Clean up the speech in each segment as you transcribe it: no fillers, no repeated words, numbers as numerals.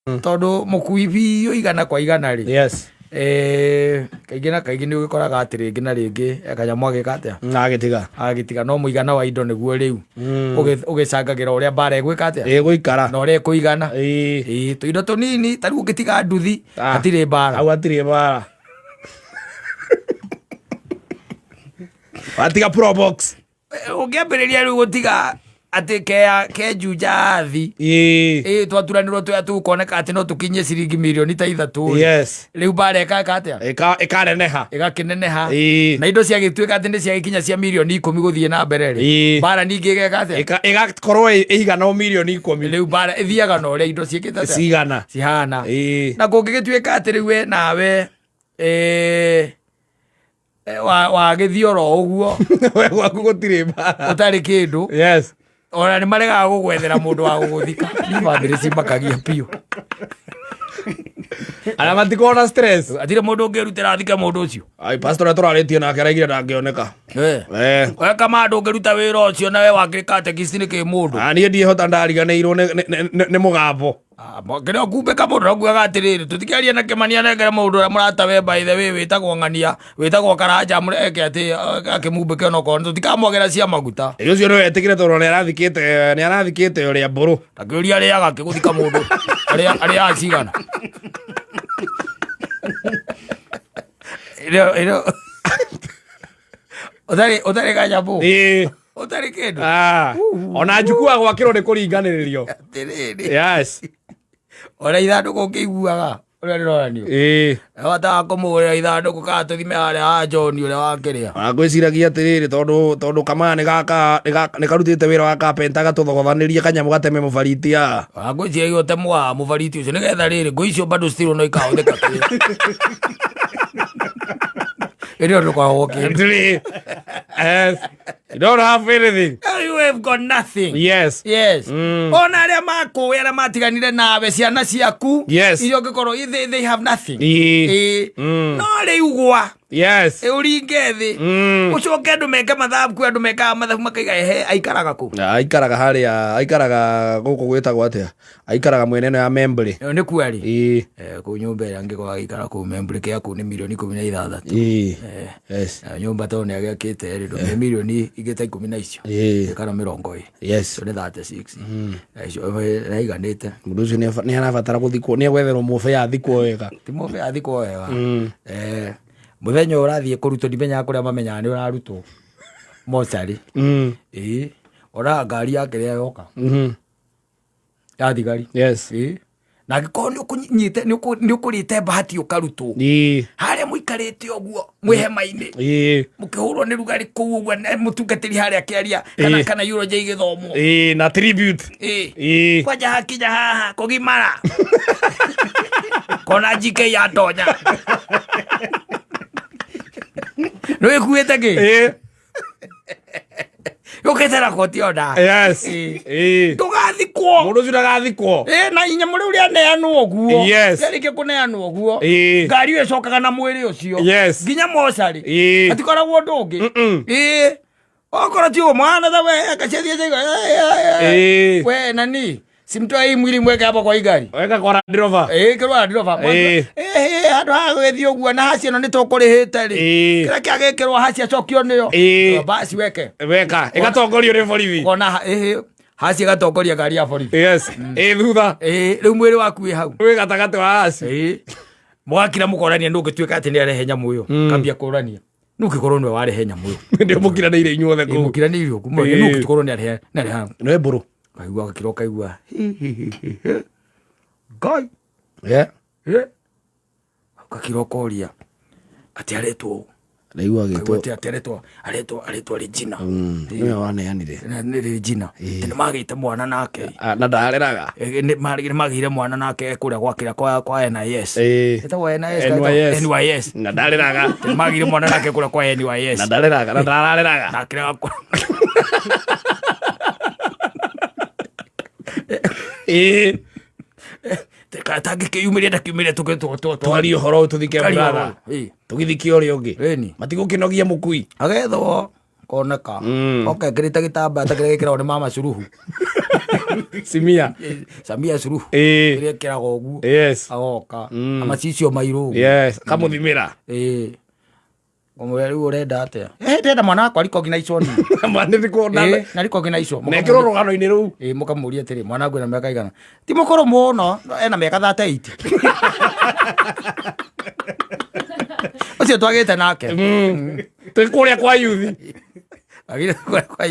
Tondũ mũkui biũ igana kwa igana rĩ, kaingĩ na kaingĩ nĩ ũgĩkoraga atĩ rĩngĩ na rĩngĩ kanyamũ agĩka atĩa? Na agĩtiga. Agĩtiga, no mũigana wa indo nĩguo rĩu ũgĩcangagĩra ũrĩa mbara ĩgwĩka atĩa? Ĩgũikara. Na ũrĩa ĩkũigana. Ĩĩ, tũindo tũnini ta rĩu ũngĩtiga nduthi, hatirĩ mbara. Hau hatirĩ mbara. Watiga Probox. Ũngĩambĩrĩria rĩu gũtiga atĩ kea ke Juja athi, ĩĩ, twaturanĩrwo twea tu koneka atĩ no tũkinyie ciringi mirioni ta 3 rĩ. Rĩu mbara ĩkaka atĩa? Ĩkaneneha. Ĩgakĩneneha. Na indo ciagĩtuĩka atĩ nĩ ciagĩkinya cia mirioni 10 gũthiĩ na mbere rĩ, mbara ningĩ ĩgeka atĩa? Ĩgakorwo ĩigana o mirioni 10. Rĩu mbara ĩthiaga na ũrĩa indo ciĩkĩte atĩa? Cigana. Cihana. Na kũngĩgĩtuĩka atĩ rĩu we nawe wagĩthiĩ oro ũguo. We gwaku gũtirĩ mbara. Ũtarĩ kĩndũ. Ona nĩ maregaga gũgwethera mũndũ wa gũgũthika. Nĩ bamĩrĩ cimakagia biũ. Arĩa matikoragwo na stress. Hatirĩ mũndũ ũngĩrutĩra athike mũndũ ũcio. Ai, pastor ũrĩa tũrarĩtie nake araigire ndangĩoneka. We kama ndũngĩruta wĩra ũcio na we wakĩrĩ catechist nĩ kĩ mũndũ? Ah, niĩ ndiĩhota, ndariganĩirwo nĩ mũgambo. Ah, kĩrĩa ũkumbĩka mũndũ nokuaga atĩrĩrĩ, tũtikĩaria na Kĩmani anengere mũndũ ũrĩa mũrata we, by the way, wĩtagwo ng'ania, wĩtagwo Karanja, eke atĩ akĩmumbĩke onokorwo tũtikamwagĩra cia maguta. Ĩ, ũcio nĩwe etĩkĩre tondũ nĩ arathikĩte ũrĩa mbũrũ. Takĩũria arĩaga akĩgũthika mũndũ arĩaga cigana? Ĩrĩa ũtarĩ kanyamũ, ũtarĩ kĩndũ. Ah, ona njukua gwakĩrwo nĩ kũringanĩrĩrio. Atĩrĩrĩ, ona ithandũkũ ũkĩiguaga ũrĩa rĩronanio, wataga kũmũgũrĩra ithandũkũ kana tũthime harĩa ha John ũrĩa wakĩrĩa. Ona ngwĩciragia atĩrĩrĩ, tondũ kamaa nĩ karutĩte wĩra wa kapenta gatũthogothanĩrie kanyamũ gateme mũbariti haha. Ona ngwĩciragia ũtemu wa mũbariti ũcio nĩgetha rĩrĩ ngũ icio bado still no ikahũthĩka ĩrĩ ndũkoragwo kĩndũ. Ndĩrĩ. Yes. You don't have anything. You have got nothing. Yes. Ona arĩa makũĩ, arĩa matiganire nawe, ciana ciaku iria ũngĩkorwo they have nothing. Ĩĩ. Ĩĩ. No rĩu gwa ũringe thĩ, ũcoke andũ meke mathabu, kwĩ andũ mekaga mathabu makaiga ehe aikaraga kũ? Aikaraga harĩa, aikaraga gũkũ gwĩtagwo atĩa, aikaraga mwena ĩno ya Membley. Ĩyo nĩ kuarĩ. Ĩĩ. Kũu nyũmba ĩrĩa angĩkorwo agĩikara kũu Membley, kĩa kũu nĩ mirioni 16. Nayo nyũmba tondũ nĩ agĩakĩte rĩ, ndũmie mirioni ingĩ ta ikũmi na icio kana 20. Icio nĩ 36 na icio naiganĩte. Mũndũ ũcio nĩ arabatara gũthikwo, nĩ egwetherwo mũbe athikwo wega. Ti mũbe athikwo wega. Mũthenya ũyũ ũrathiĩ kũrutwo, ndimenyaga kũrĩa mamenyaga nĩ ũrarutwo mocarĩ. Ĩĩ, ona ngari yake rĩrĩa yoka ya thigari. Ĩĩ. Na angĩkorwo nĩ ũkũnyite nĩ ũkũrĩte bahati ũkarutwo, harĩa mũikarĩte ũguo mwĩ hema-inĩ, mũkĩhũrwo nĩ rugarĩ kũu ũguo, na mũtungatĩri harĩa akĩaria kana kana eulogy igĩthomwo. Ĩĩ, na tribute. Ĩĩ. Kwanja hakinya haha kũgimara kona GK yatonya nĩ wĩkuĩte kĩ? Yũkĩte na koti ona. Ndũgathikwo. Mũndũ ũcio ndagathikwo. Ĩ, na inyamũ rĩu rĩaneanwo ũguo, rĩarĩkia kũneanwo ũguo, ngari ĩyo ĩcokaga na mwĩrĩ ũcio nginya mocarĩ. Hatikoragwo ũndũ ũngĩ. Ĩĩ, okorwo ti ũguo mwana ta we akacethia we nani simtoe hii mwili mweke hapo kwa hii gari. Weka kwa Land Rover. Ĩĩ, kĩrwa Land Rover. Ĩĩ, handũ ha gũgĩthiĩ ũguo na haci ĩno nĩ tũkũrĩhĩte rĩ, kĩrĩa kĩagĩkĩrwo haci acokio nĩyo. Basi weke. Weka ĩgatongorio nĩ borithi. Ũkona ĩhĩ, haci ĩgatongoria ngari ya borithi. Yes, ĩ thutha. Ĩĩ, rĩu mwĩrĩ waku wĩ hau. Wĩ gatagatĩ wa aci. Ĩĩ, mũgakira mũkorania nũ ũngĩtuĩka atĩ nĩ arehe nyamũ ĩyo, kambia kũrania nũ ũngĩkorwo nĩwe warehe nyamũ ĩyo. Ndio mũkiranĩire inyuothe kũu. Mũkiranĩire ũguo nũ ũngĩkorwo nĩ arehe nĩ mbũrũ. Kaigua gakira ũkaigua hi, hi, hi, hi, hi. Ngai. Gakira ũkoria atĩ aretwo Ndaigua agĩtwo. Kaigua atĩ aretwo Regina. Nĩwe waneanire. Nĩ Regina. Nĩ magĩte mwana nake. Ah, na ndareraga. Nĩ magĩire mwana nake kũrĩa gwakĩra kwa NIS. Ĩtagwo NIS. NYS. NYS. Na ndareraga. Nĩ magĩire mwana nake kũrĩa kwa NYS. Na ndareraga, na ndarareraga. Na akĩrega tangĩkĩyumĩria ndakiumĩria Twarie ũhoro ũyũ, tũthike brother. Tũgĩthikie ũrĩa ũngĩ. Ĩni. Matigũkĩnogia mũkui. Agethwo. Koneka oka ekĩrĩte gĩtambaya ta kĩrĩa gĩkĩragwo nĩ mama Suluhu. Simia. Samia Suluhu. Ĩĩ. Kĩrĩa ĩkĩragwo ũguo. Yes. Agoka amacicio mairũ ũguo. Yes, kamũthimĩra. Ĩĩ, ngũmwĩra rĩu ũrenda atĩa? Eh, ndĩrenda mwana wakwa recognition. Manĩthikona. Na recognition. Nekĩrwo rũgano-inĩ rũu. Ĩĩ, mũkamũria atĩrĩ, mwana wangu ena mĩaka igana? Ti mũkũrũ mũno, ena mĩaka 38 ũcio twagĩte nake. Twĩ kũrĩa kwa yuthi. Agire kũrĩa kwa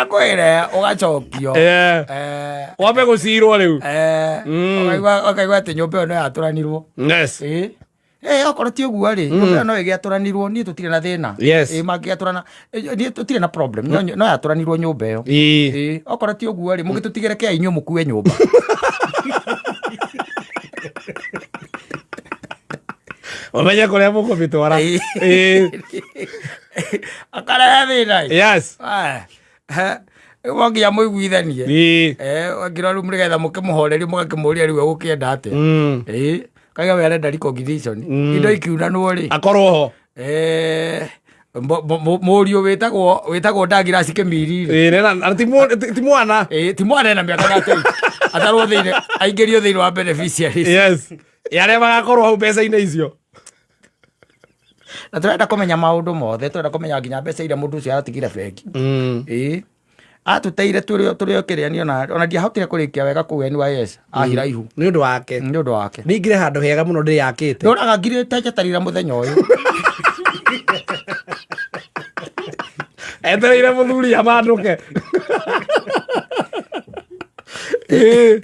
akwĩre ũgacokio. Eh. Wambe gũcirwo rĩu. Eh, ũkaigua atĩ nyũmba ĩyo no yatũranirwo. Yes. Ĩĩ. Eh, okorwo ti ũguo rĩ, nyũmba ĩyo no ĩgĩatũranirwo, niĩ tũtirĩ na thĩna. Yes. Ĩĩ, mangĩatũrana, niĩ tũtirĩ na problem, no yatũranirwo nyũmba ĩyo. Ĩĩ. Ĩĩ, okorwo ti ũguo rĩ, mũgĩtũtigĩre kĩa inyuĩ mũkue nyũmba. Ũmenye kũrĩa mũkũmĩtwara. Ĩĩ. Ĩĩ. Akarehe thĩna ĩ. Yes. Aya. Rĩu no nginya mũiguithanie. Ĩĩ. Eh, nginya rĩu nĩgetha mũkĩmũhorerie, mũgakĩmũria rĩu egũkĩenda atĩa. Ĩĩ, kaiga we arenda recognition. Indo ikiunanwo rĩ. Akorwo ho. Eh, mũriũ wĩtagwo Douglas Kĩmiri rĩ. Ĩĩ, na ti mwana. Ĩĩ, ti mwana, ena mĩaka 38. Atarwo thĩinĩ, aingĩrio thĩinĩ wa beneficiaries. Yes, arĩa magakorwo hau mbeca-inĩ icio. Na tũrenda kũmenya maũndũ mothe, tũrenda kũmenya nginya mbeca iria mũndũ ũcio aratigire bengi. Ĩĩ. Atũteire tũrĩ o kĩrĩa niĩ ona ndiahotire kũrĩkia wega kũu NYS ahiraihu. Nĩ ũndũ wake. Nĩ ũndũ wake. Ningire handũ hega mũno ndĩyakĩte. Ndũraga ngirĩte njeterire mũthenya ũyũ. Etereire mũthuri amandũke. Ĩĩ.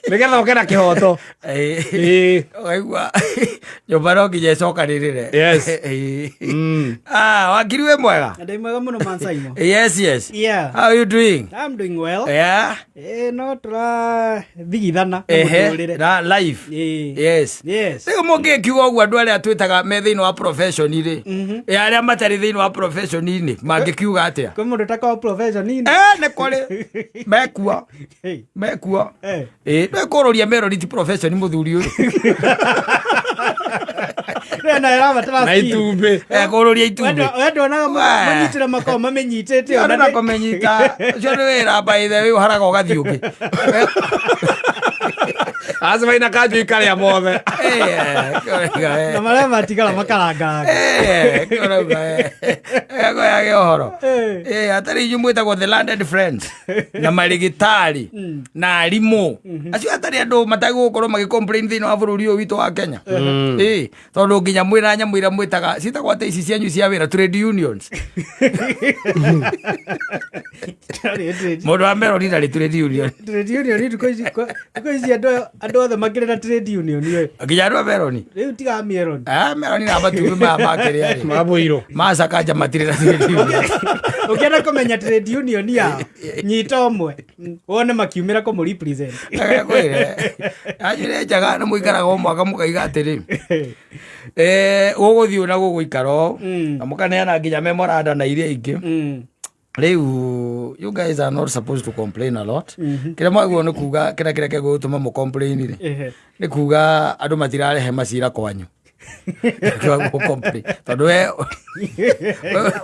Nĩgetha oke na kĩhoto. Ĩĩ. Ĩĩ. Ũkaigua nyũmba no nginya ĩcokanĩrĩre. Yes. Ĩĩ. Ah, wakiri wĩ mwega? Ndĩ mwega mũno, man Simon. Yes. Yeah. How are you doing? I'm doing well. Yeah. No tũrathigithana na mũtũrĩre. Na life. Ĩĩ. Yes. Yes. Rĩu mũngĩkiuga ũguo, andũ arĩa twĩtaga me thĩinĩ wa profession rĩ, ĩ arĩa matarĩ thĩinĩ wa profession inĩ mangĩkiuga atĩa? Kwĩ mũndũ ũtakoragwo profession-inĩ? Eh, nĩ kũrĩ mekuo. Hey. Mekuo. Eh. Ĩ nĩkũrũria meroni ti profession, mũthuri ũyũ. Rĩu na ĩrabatara Na skill. itumbĩ. Ekũrũria itumbĩ. We ndonaga Wee. manyitĩra makoragwo mamĩnyitĩte Andũ ona na kũmĩnyita ũcio nĩ wĩra, by the way, ũharaga ũgathiĩ ũngĩ. Acemaina kanjũ ikarĩa mothe. Na marĩa matigara makarangaranga. Ekoyage ũhoro. Eh. Eh, atarĩ inyuĩ mwĩtagwo the landed friends na marĩgĩtarĩ na arimũ acio atarĩ andũ matagũkorwo magĩ complain thĩinĩ wa bũrũri ũyũ witũ wa Kenya. Ĩ, tondũ nginya mwĩna nyamũ iria mwĩtaga ciĩtagwo atĩ ici cianyu cia wĩra, trade unions. Mũndũ wa meroni ndarĩ trade union. Trade union thikũ ici andũ othe makĩrĩ na trade union ĩ. Nginya andũ a meroni. Rĩu tiga mĩeroni. Ah, meroni na matumbĩ maya makĩrĩa rĩ Mabũirũ. macakanja matirĩ na trade union. Ũkĩenda kũmenya trade union yao, nyita ũmwe wone makiumĩra kũmũ represent. Kwĩre anjĩre njega nĩ mũikaraga o mwaka mũkaiga atĩrĩ, gũgũthiĩ na gũgũikara ũũ, na mũkaneana nginya memoranda na iria ingĩ. Rĩu you guys are not supposed to complain a lot. Kĩrĩa mwagĩrĩirwo nĩ kuga, kĩrĩa kĩgũtũma mũ complain rĩ, nĩ kuga andũ matirarehe macira kwanyu. Nĩkĩo gũ complain, tondũ we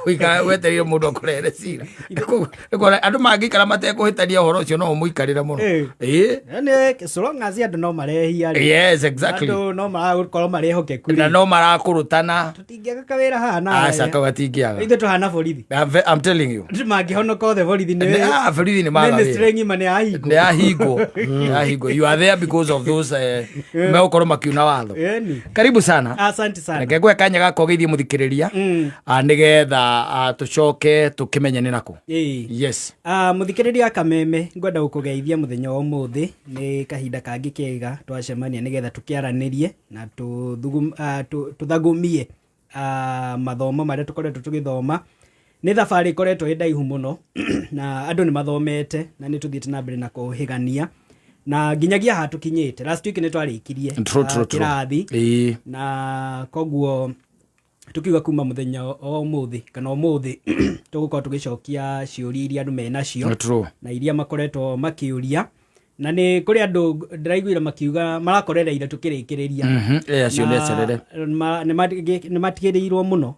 ũikara wetereire mũndũ akũrehere cira. Nĩ kuona andũ mangĩikara matekũhĩtania ũhoro ũcio no ũmũikarĩre mũno. Eh. Ĩĩ. Nĩ so long as andũ no marehia rĩ. Yes, exactly. Andũ no marakorwo marĩ ehokeku Na rĩ. no marakũrũtana. Tũtingĩaga kawĩra haha na Aca, kau gatingĩaga. Ithuĩ tũhana borithi. I'm telling you. Mangĩhonoka othe borithi nĩ Ah, borithi nĩ maga wĩra. Ministry ng'ima nĩ yahingwo. Nĩ yahingwo, nĩ yahingwo. You are there because of those megũkorwo makiuna watho. Ĩni. Karibu sana. Asante sana. Reke ngwe kanya gaka ũgeithie mũthikĩrĩria, nĩgetha tũcoke tũkĩmenye nĩ nakũ. Ĩĩ. Yes. Ah, mũthikĩrĩria kameme, ngwenda gũkũgeithia mũthenya wa ũmũthĩ. Nĩ kahinda kangĩ kega twacemania nĩgetha tũkĩaranĩrie na tũthagumie mathomo marĩa tũkoretwo tũgĩthoma. Nĩ thabarĩ ĩkoretwo ĩ ndaihu mũno na andũ nĩ mathomete na nĩ tũthiĩte na mbere na kũhĩgania na nginyagia haha tũkinyĩte. Last week nĩ twarĩkirie True, true, true. kĩrathi na koguo tukiuga kuma mũthenya wa ũmũthĩ kana ũmũthĩ tũgũkorwo tũgĩcokia ciũria iria andũ menacio True. na iria makoretwo makĩũria. Na nĩ kũrĩ andũ ndĩraiguire makiuga marakorereire tũkĩrĩkĩrĩria. Acio nĩ ecerere. Nĩ matigĩrĩirwo mũno,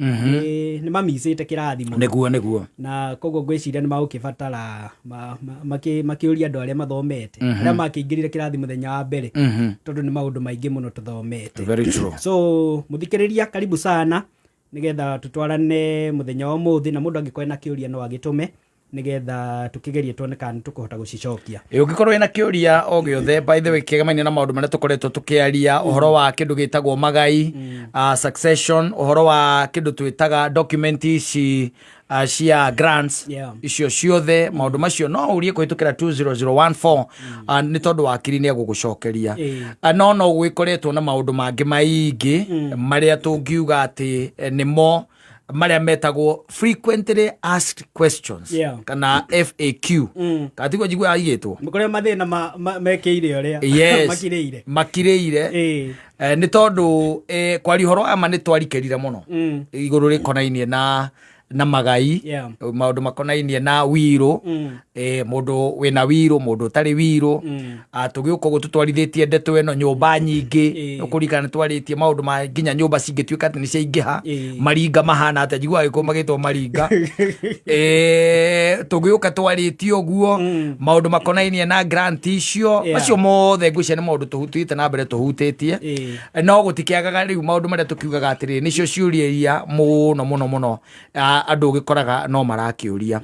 nĩ mamicĩte kĩrathi mũno. Nĩguo. Na koguo ngwĩciria nĩ magũkĩbatara makĩũria andũ arĩa mathomete, arĩa makĩingĩrire kĩrathi mũthenya wa mbere, tondũ nĩ maũndũ maingĩ mũno tũthomete. Very true. So mũthikĩrĩria, karibu sana nĩgetha tũtwarane mũthenya wa ũmũthĩ, na mũndũ angĩkorwo na kĩũria no agĩtũme nĩgetha tũkĩgerie tuone kana nĩ tũkũhota gũcicokia. Ĩ, ũngĩkorwo wĩna kĩũria o gĩothe, by the way, kĩgemaine na maũndũ marĩa tũkoretwo tũkĩaria, ũhoro wa kĩndũ gĩtagwo magai, succession, ũhoro wa kĩndũ twĩtaga document ici cia grants, icio ciothe, maũndũ macio no ũrie kũhĩtũkĩra 20014, nĩ tondũ wakiri nĩ egũgũcokeria. No gwĩkoretwo na maũndũ mangĩ maingĩ marĩa tũngiuga atĩ nĩmo marĩa metagwo frequently asked questions, kana FAQ, kana tiguo njiguaga igĩtwo? Kũrĩa mathĩna mekĩire ũrĩa makirĩire. Makirĩire. Nĩ tondũ kwaria ũhoro wa ma nĩ twarikĩrire mũno igũrũ rĩkonainie na magai, maũndũ makonainie na wirũ, mũndũ wĩna wirũ, mũndũ ũtarĩ wirũ. Tũgĩũka ũguo tũtwarithĩtie ndeto ĩno nyũmba nyingĩ. Ũkũririkana nĩ twarĩtie maũndũ ma nginya nyũmba cingĩtuĩka atĩ nĩ ciaingĩha, maringa mahana atĩa, njiguaga gĩkũyũ magĩtwo maringa. Tũgĩũka twarĩtie ũguo maũndũ makonainie na grant icio, macio mothe ngwĩciria nĩ maũndũ tũhutĩte na mbere tũhutĩtie. No gũtikĩagaga rĩu maũndũ marĩa tũkiugaga atĩrĩrĩ nĩcio ciũria iria mũno mũno mũno andũ ũgĩkoraga no marakĩũria.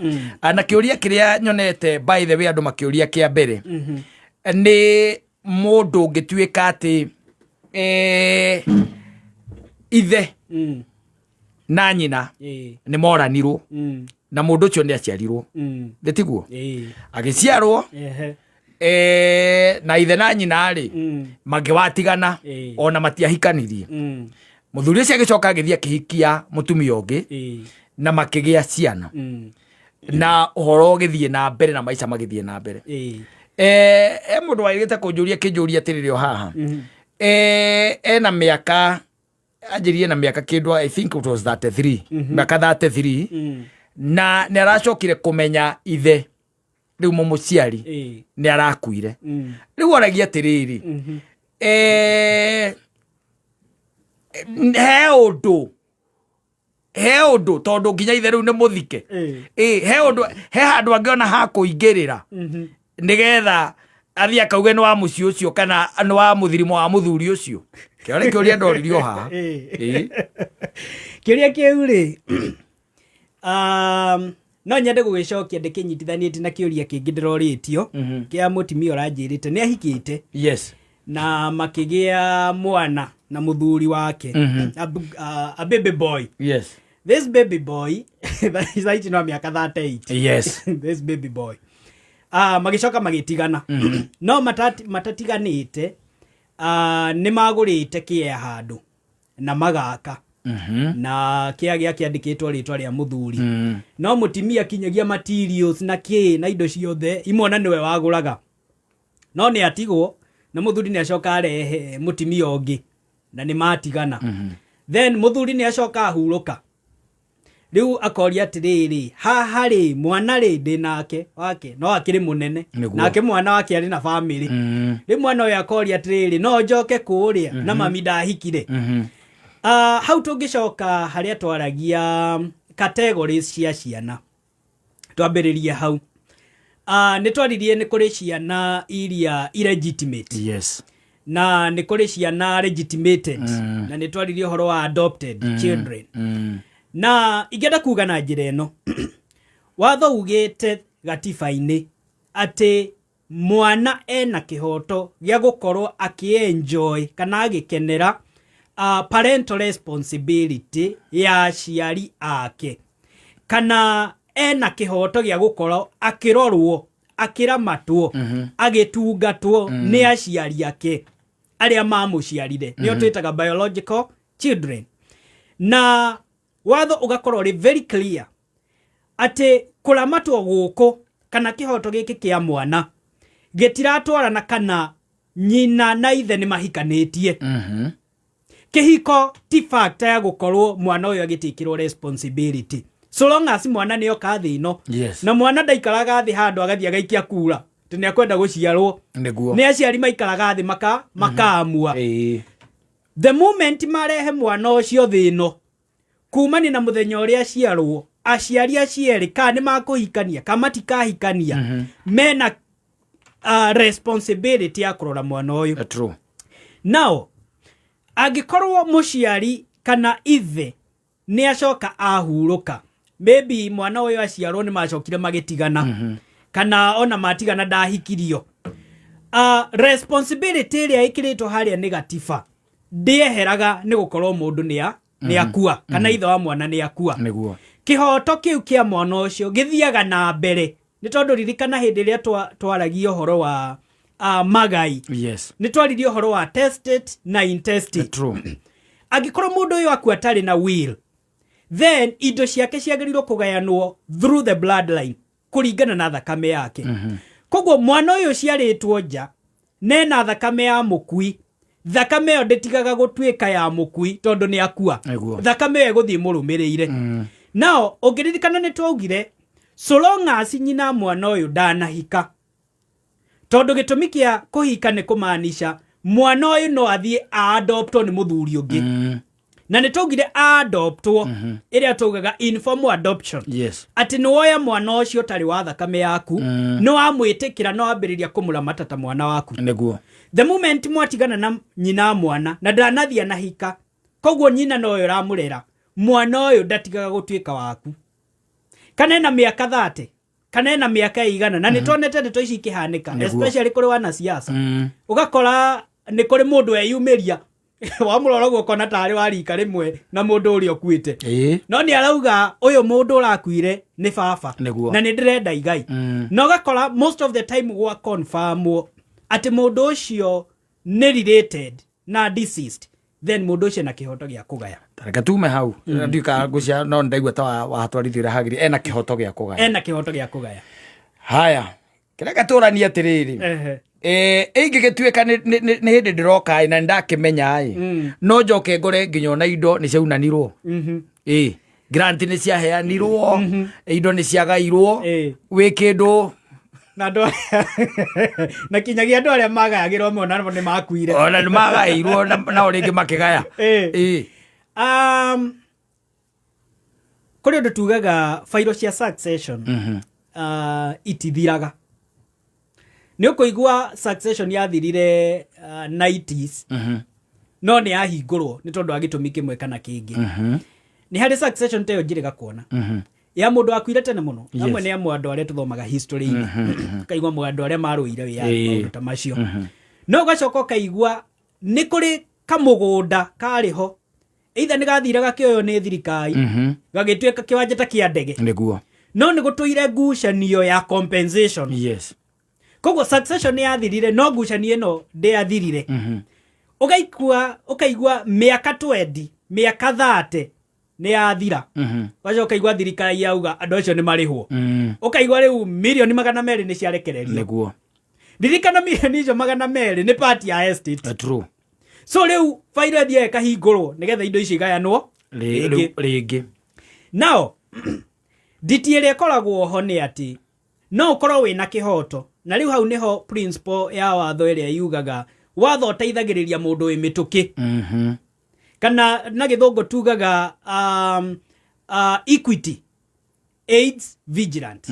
Na kĩũria kĩrĩa nyonete, by the way, andũ makĩũria kĩa mbere nĩ mũndũ ũngĩtuĩka atĩ ithe na nyina nĩ moranirwo, na mũndũ ũcio nĩ aciarirwo, nĩ tiguo? Agĩciarwo, na ithe na nyina rĩ mangĩwatigana, ona matiahikanirie. Mũthuri ũcio agĩcoka agĩthiĩ akĩhikia mũtumia ũngĩ, na makĩgĩa ciana, na ũhoro ũgĩthiĩ na mbere na maica magĩthiĩ na mbere. E mũndũ wagĩrĩte kũnjũria kĩnjũria atĩrĩrĩ o haha, ena mĩaka, anjĩrire na mĩaka kĩndũ, I think it was 33, mĩaka 33, na nĩ aracokire kũmenya ithe rĩu mũmũciari nĩ arakuire. Rĩu oragia atĩrĩrĩ, he ũndũ tondũ nginya ithe rĩu nĩ mũthike, ĩ he ũndũ, he handũ angĩona ha kũingĩrĩra nĩgetha athiĩ akauge nĩ wa mũciĩ ũcio kana nĩ wa mũthirimo wa mũthuri ũcio? Kĩo nĩ kĩũria ndoririo haha. Ĩ. Kĩũria kĩu rĩ, no nyende gũgĩcokia ndĩkĩnyitithanĩtie na kĩũria kĩngĩ ndĩrorĩtio kĩa mũtimia ũranjĩrĩte nĩ ahikĩte na makĩgĩa mwana na mũthuri wake, a baby boy. This baby boy thaa ici no mĩaka 38. This baby boy, magĩcoka magĩtigana, no matatiganĩte, nĩ magũrĩte kĩea handũ na magaka, na kĩa gĩa kĩandĩkĩtwo rĩtwa rĩa mũthuri, no mũtimia kinyagia materials na kĩ na indo ciothe imwona nĩwe wagũraga, no nĩ atigwo na mũthuri nĩ acoka arehe mũtimia ũngĩ na nĩ matigana. Then mũthuri nĩ acoka ahurũka, rĩu akoria atĩrĩrĩ, haha rĩ, mwana rĩ ndĩ nake wake no akĩrĩ mũnene, nake mwana wake arĩ na famĩlĩ. Rĩu mwana ũyũ akoria atĩrĩrĩ, no njoke kũrĩa na mami ndahikire? Hau tũngĩcoka harĩa twaragia categories cia ciana, twambĩrĩrie hau. Nĩ twaririe nĩ kũrĩ ciana iria illegitimate, na nĩ kũrĩ ciana legitimated, na nĩ twaririe ũhoro wa adopted children. Na ingĩenda kuga na njĩra ĩno, watho ugĩte gatiba-inĩ atĩ mwana ena kĩhoto gĩa gũkorwo akĩenjoy kana agĩkenera parental responsibility ya aciari ake, kana ena kĩhoto gĩa gũkorwo akĩrorwo, akĩramatwo, agĩtungatwo nĩ aciari ake arĩa mamũciarire, nĩo twĩtaga biological children. Na watho ũgakorwo ũrĩ very clear atĩ kũramatwo gũkũ kana kĩhoto gĩkĩ kĩa mwana gĩtiratwarana kana nyina na ithe nĩ mahikanĩtie. Kĩhiko ti factor ya gũkorwo mwana ũyũ agĩtĩkĩrwo responsibility, so long as mwana nĩ oka thĩ ĩno. Na mwana ndaikaraga thĩ handũ agathiĩ agaikia kura. Atĩ nĩ akwenda gũciarwo. Nĩguo. Nĩ aciari maikaraga thĩ makaamua. The moment marehe mwana ũcio thĩ ĩno, kumania na mũthenya ũrĩa aciarwo, aciari acio erĩ kana nĩ makũhikania kana matikahikania, mena responsibility ya kũrora mwana ũyũ. True. Now angĩkorwo mũciari kana ithe nĩ acoka ahurũka, maybe mwana ũyũ aciarwo nĩ macokire magĩtigana, kana ona matigana ndahikirio, responsibility ĩrĩa ĩkĩrĩtwo harĩa nĩ gatiba ndĩeheraga nĩ gũkorwo mũndũ nĩ akua kana ithe wa mwana nĩ akua. Kĩhoto kĩu kĩa mwana ũcio gĩthiaga na mbere, nĩ tondũ ririkana hĩndĩ ĩrĩa twaragia ũhoro wa magai, nĩ twaririe ũhoro wa testate na intestate. Angĩkorwo mũndũ ũyũ akua atarĩ na will, then indo ciake ciagĩrĩirwo kũgayanwo through the bloodline, kũringana na thakame yake. Koguo mwana ũyũ ũciarĩtwo nja nena thakame ya mũkui, thakame ĩyo ndĩtigaga gũtuĩka ya mũkui tondũ nĩ akua. Thakame ĩyo ĩgũthiĩ mũrũmĩrĩire. Nao ũngĩririkana nĩ twaugire so long as nyina mwana ũyũ ndanahika, tondũ gĩtũmi kĩa kũhika nĩ kũmaanisha mwana ũyũ no athiĩ aadoptwo nĩ mũthuri ũngĩ. Na nĩ twaugire aadoptwo, ĩrĩa twaugaga informal adoption, atĩ nĩ woya mwana ũcio ũtarĩ wa thakame yaku, nĩ wamwĩtĩkĩra, no wambĩrĩria kũmũramata ta mwana waku. The moment mwatigana na nyina mwana na ndanathiĩ anahika, koguo nyina noyo ũramũrera, mwana ũyũ ndatigaga gũtuĩka waku, kana ena mĩaka 30 kana ena mĩaka ĩigana. Na nĩ tuonete ndeto ici ikĩhanĩka, especially kũrĩ wanasiasa. Ũgakora nĩ kũrĩ mũndũ weyumĩria, wamũrora ũguo ũkona tarĩ wa rika rĩmwe na mũndũ ũrĩa ũkuĩte, no nĩ arauga ũyũ mũndũ ũrakuire nĩ baba na nĩ ndĩrenda igai. Na ũgakora most of the time gwa confirmwo atĩ mũndũ ũcio nĩ related na deceased, then mũndũ ũcio na kĩhoto gĩa kũgaya. Reke tume hau, ndiũka ngũcia, no ndaigua ta watwarithia ũrĩa hagĩrĩire, ena kĩhoto gĩa kũgaya. Ena kĩhoto gĩa kũgaya. Haya, kĩreke tũranie atĩrĩrĩ. Ĩngĩgĩtuĩka nĩ hĩndĩ ndĩroka ĩ, na nĩndakĩmenya ĩ, no njoke ngore nginya ona indo nĩ ciaunanirwo, ĩ grant nĩ ciaheanirwo, indo nĩ ciagairwo, wĩ kĩndũ. Na andũ na kinyagia andũ arĩa magayagĩrwo amwe onao nĩ makuire. Ona nĩ magaĩirwo nao rĩngĩ makĩgaya. Kũrĩ ũndũ tugaga bairo cia succession itithiraga. Nĩ ũkũigua succession yathirire 90s, no nĩ yahingũrwo nĩ tondũ wa gĩtũmi kĩmwe kana kĩngĩ. Nĩ harĩ succession ta ĩyo njĩrĩga kuona ya mũndũ wakuire tene mũno. Amwe nĩ amwe andũ arĩa tũthomaga history-inĩ, ũkaigua andũ arĩa marũire wĩyathi, maũndũ ta macio. No ũgacoka ũkaigua nĩ kũrĩ kamũgũnda karĩ ho, either nĩ gathire gakĩoywo nĩ thirikari, gagĩtuĩka kĩwanja ta kĩa ndege. No nĩ gũtũire ngucanio ya compensation. Koguo succession nĩ yathirire, no ngucanio ĩno ndĩathirire. Ũgaikua ũkaigua mĩaka 20, mĩaka 30 nĩ yathira, ũgacoka ũkaigua thirikari yauga andũ acio nĩ marĩhwo. Ũkaigua rĩu mirioni 200 nĩ ciarekererio. Ririkana mirioni icio 200 nĩ part ya estate. So rĩu bairo ĩthiaga ĩkahingũrwo nĩgetha indo icio igayanwo rĩngĩ. Rĩngĩ. Nao nditi ĩrĩa ĩkoragwo ho nĩ atĩ no ũkorwo wĩna kĩhoto, na rĩu hau nĩho principle ya watho ĩrĩa yugaga watho ũteithagĩrĩria mũndũ wĩ mĩtũkĩ, kana na gĩthũngũ tugaga equity aids vigilant,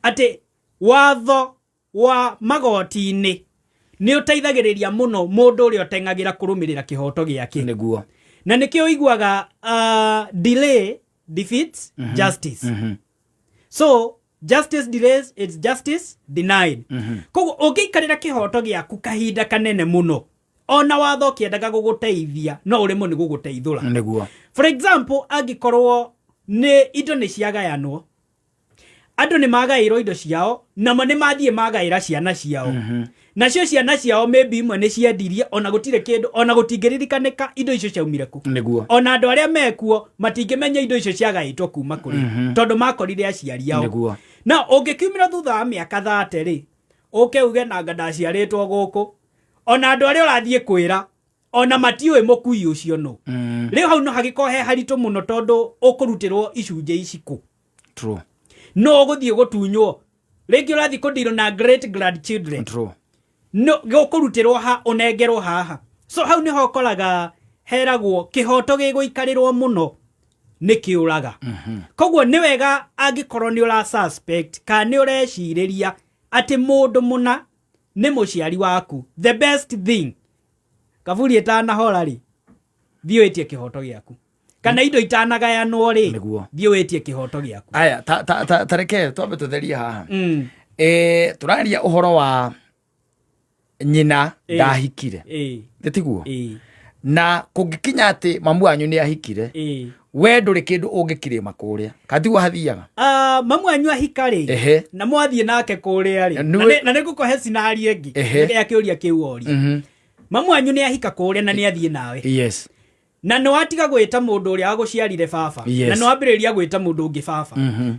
atĩ watho wa magoti-inĩ nĩ ũteithagĩrĩria mũno mũndũ ũrĩa ũteng'agĩra kũrũmĩrĩra kĩhoto gĩake. Na nĩkĩo ũiguaga delay defeats justice. So justice delays, it's justice denied. Koguo ũngĩikarĩra kĩhoto gĩaku kahinda kanene mũno, ona watho ũkĩendaga gũgũteithia no ũremwo nĩ gũgũteithũra. For example, angĩkorwo nĩ indo nĩ ciagayanwo, andũ nĩ magaĩrwo indo ciao, namo nĩ mathiĩ magaĩra ciana ciao, nacio ciana ciao maybe imwe nĩ ciendirie, ona gũtirĩ kĩndũ, ona gũtingĩririkanĩka indo icio ciaumire kũ. Ona andũ arĩa mekuo matingĩmenya indo icio ciagaĩtwo kuma kũrĩ, tondũ makorire aciari ao. Na ũngĩkiumĩra thutha wa mĩaka 30 rĩ, ũke uge nanga ndaciarĩtwo gũkũ, ona andũ arĩa ũrathiĩ kwĩra ona matiũĩ mũkui ũcio nũ. Rĩu hau no hagĩkorwo he haritũ mũno, tondũ ũkũrutĩrwo icunjĩ ici kũ? No ũgũthiĩ gũtunywo. Rĩngĩ ũrathiĩ kũndirwo na great grandchildren. True. No gũkũrutĩrwo ha ũnengerwo haha. So hau nĩho ũkoraga heragwo kĩhoto gĩgũikarĩrwo mũno nĩ kĩũraga. Koguo nĩ wega angĩkorwo nĩ ũra suspect kana nĩ ũrecirĩria atĩ mũndũ mũna nĩ mũciari waku, the best thing, kaburi ĩtanahora rĩ, thiĩ wĩtie kĩhoto gĩaku, kana indo itanagayanwo rĩ, Nĩguo. thiĩ wĩtie kĩhoto gĩaku. Aya, ta reke twambe tũtherie haha. Tũraria ũhoro wa nyina ndahikire, nĩ tiguo? Ĩĩ. Na kũngĩkinya atĩ mamu wanyu nĩ ahikire, we ndũrĩ kĩndũ ũngĩkirĩma kũrĩa, katiguo hathiaga? Ah, mamu wanyu ahika rĩ, na mwathiĩ nake kũrĩa rĩ, na nĩ ngũkũhe scenario ĩngĩ ya kĩũria kĩu woria. Mamu wanyu nĩ ahika kũrĩa na nĩ athiĩ nawe, na nĩ watiga gwĩta mũndũ ũrĩa wagũciarire baba, na nĩ wambĩrĩria gwĩta mũndũ ũngĩ baba.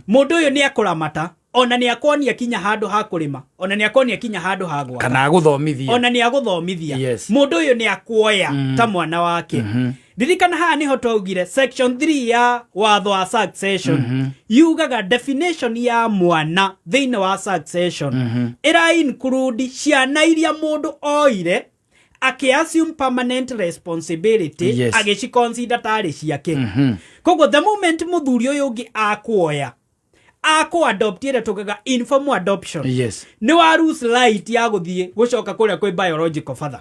Mũndũ ũyũ nĩ akũramata, ona nĩ akuonia kinya handũ ha kũrĩma, ona nĩ akuonia kinya handũ ha gwaka, kana agũthomithia. Ona nĩ agũthomithia. Mũndũ ũyũ nĩ akuoya ta mwana wake. Ririkana haha nĩho twaugire section 3 ya watho wa succession yugaga definition ya mwana thĩinĩ wa succession ĩra include ciana iria mũndũ oire akĩ assume permanent responsibility, agĩciconsider tarĩ ciake. Koguo the moment mũthuri ũyũ ũngĩ akuoya, akũ-adopt, ĩrĩa tugaga informal adoption, nĩ wa lose right ya gũthiĩ gũcoka kũrĩa kwĩ biological father.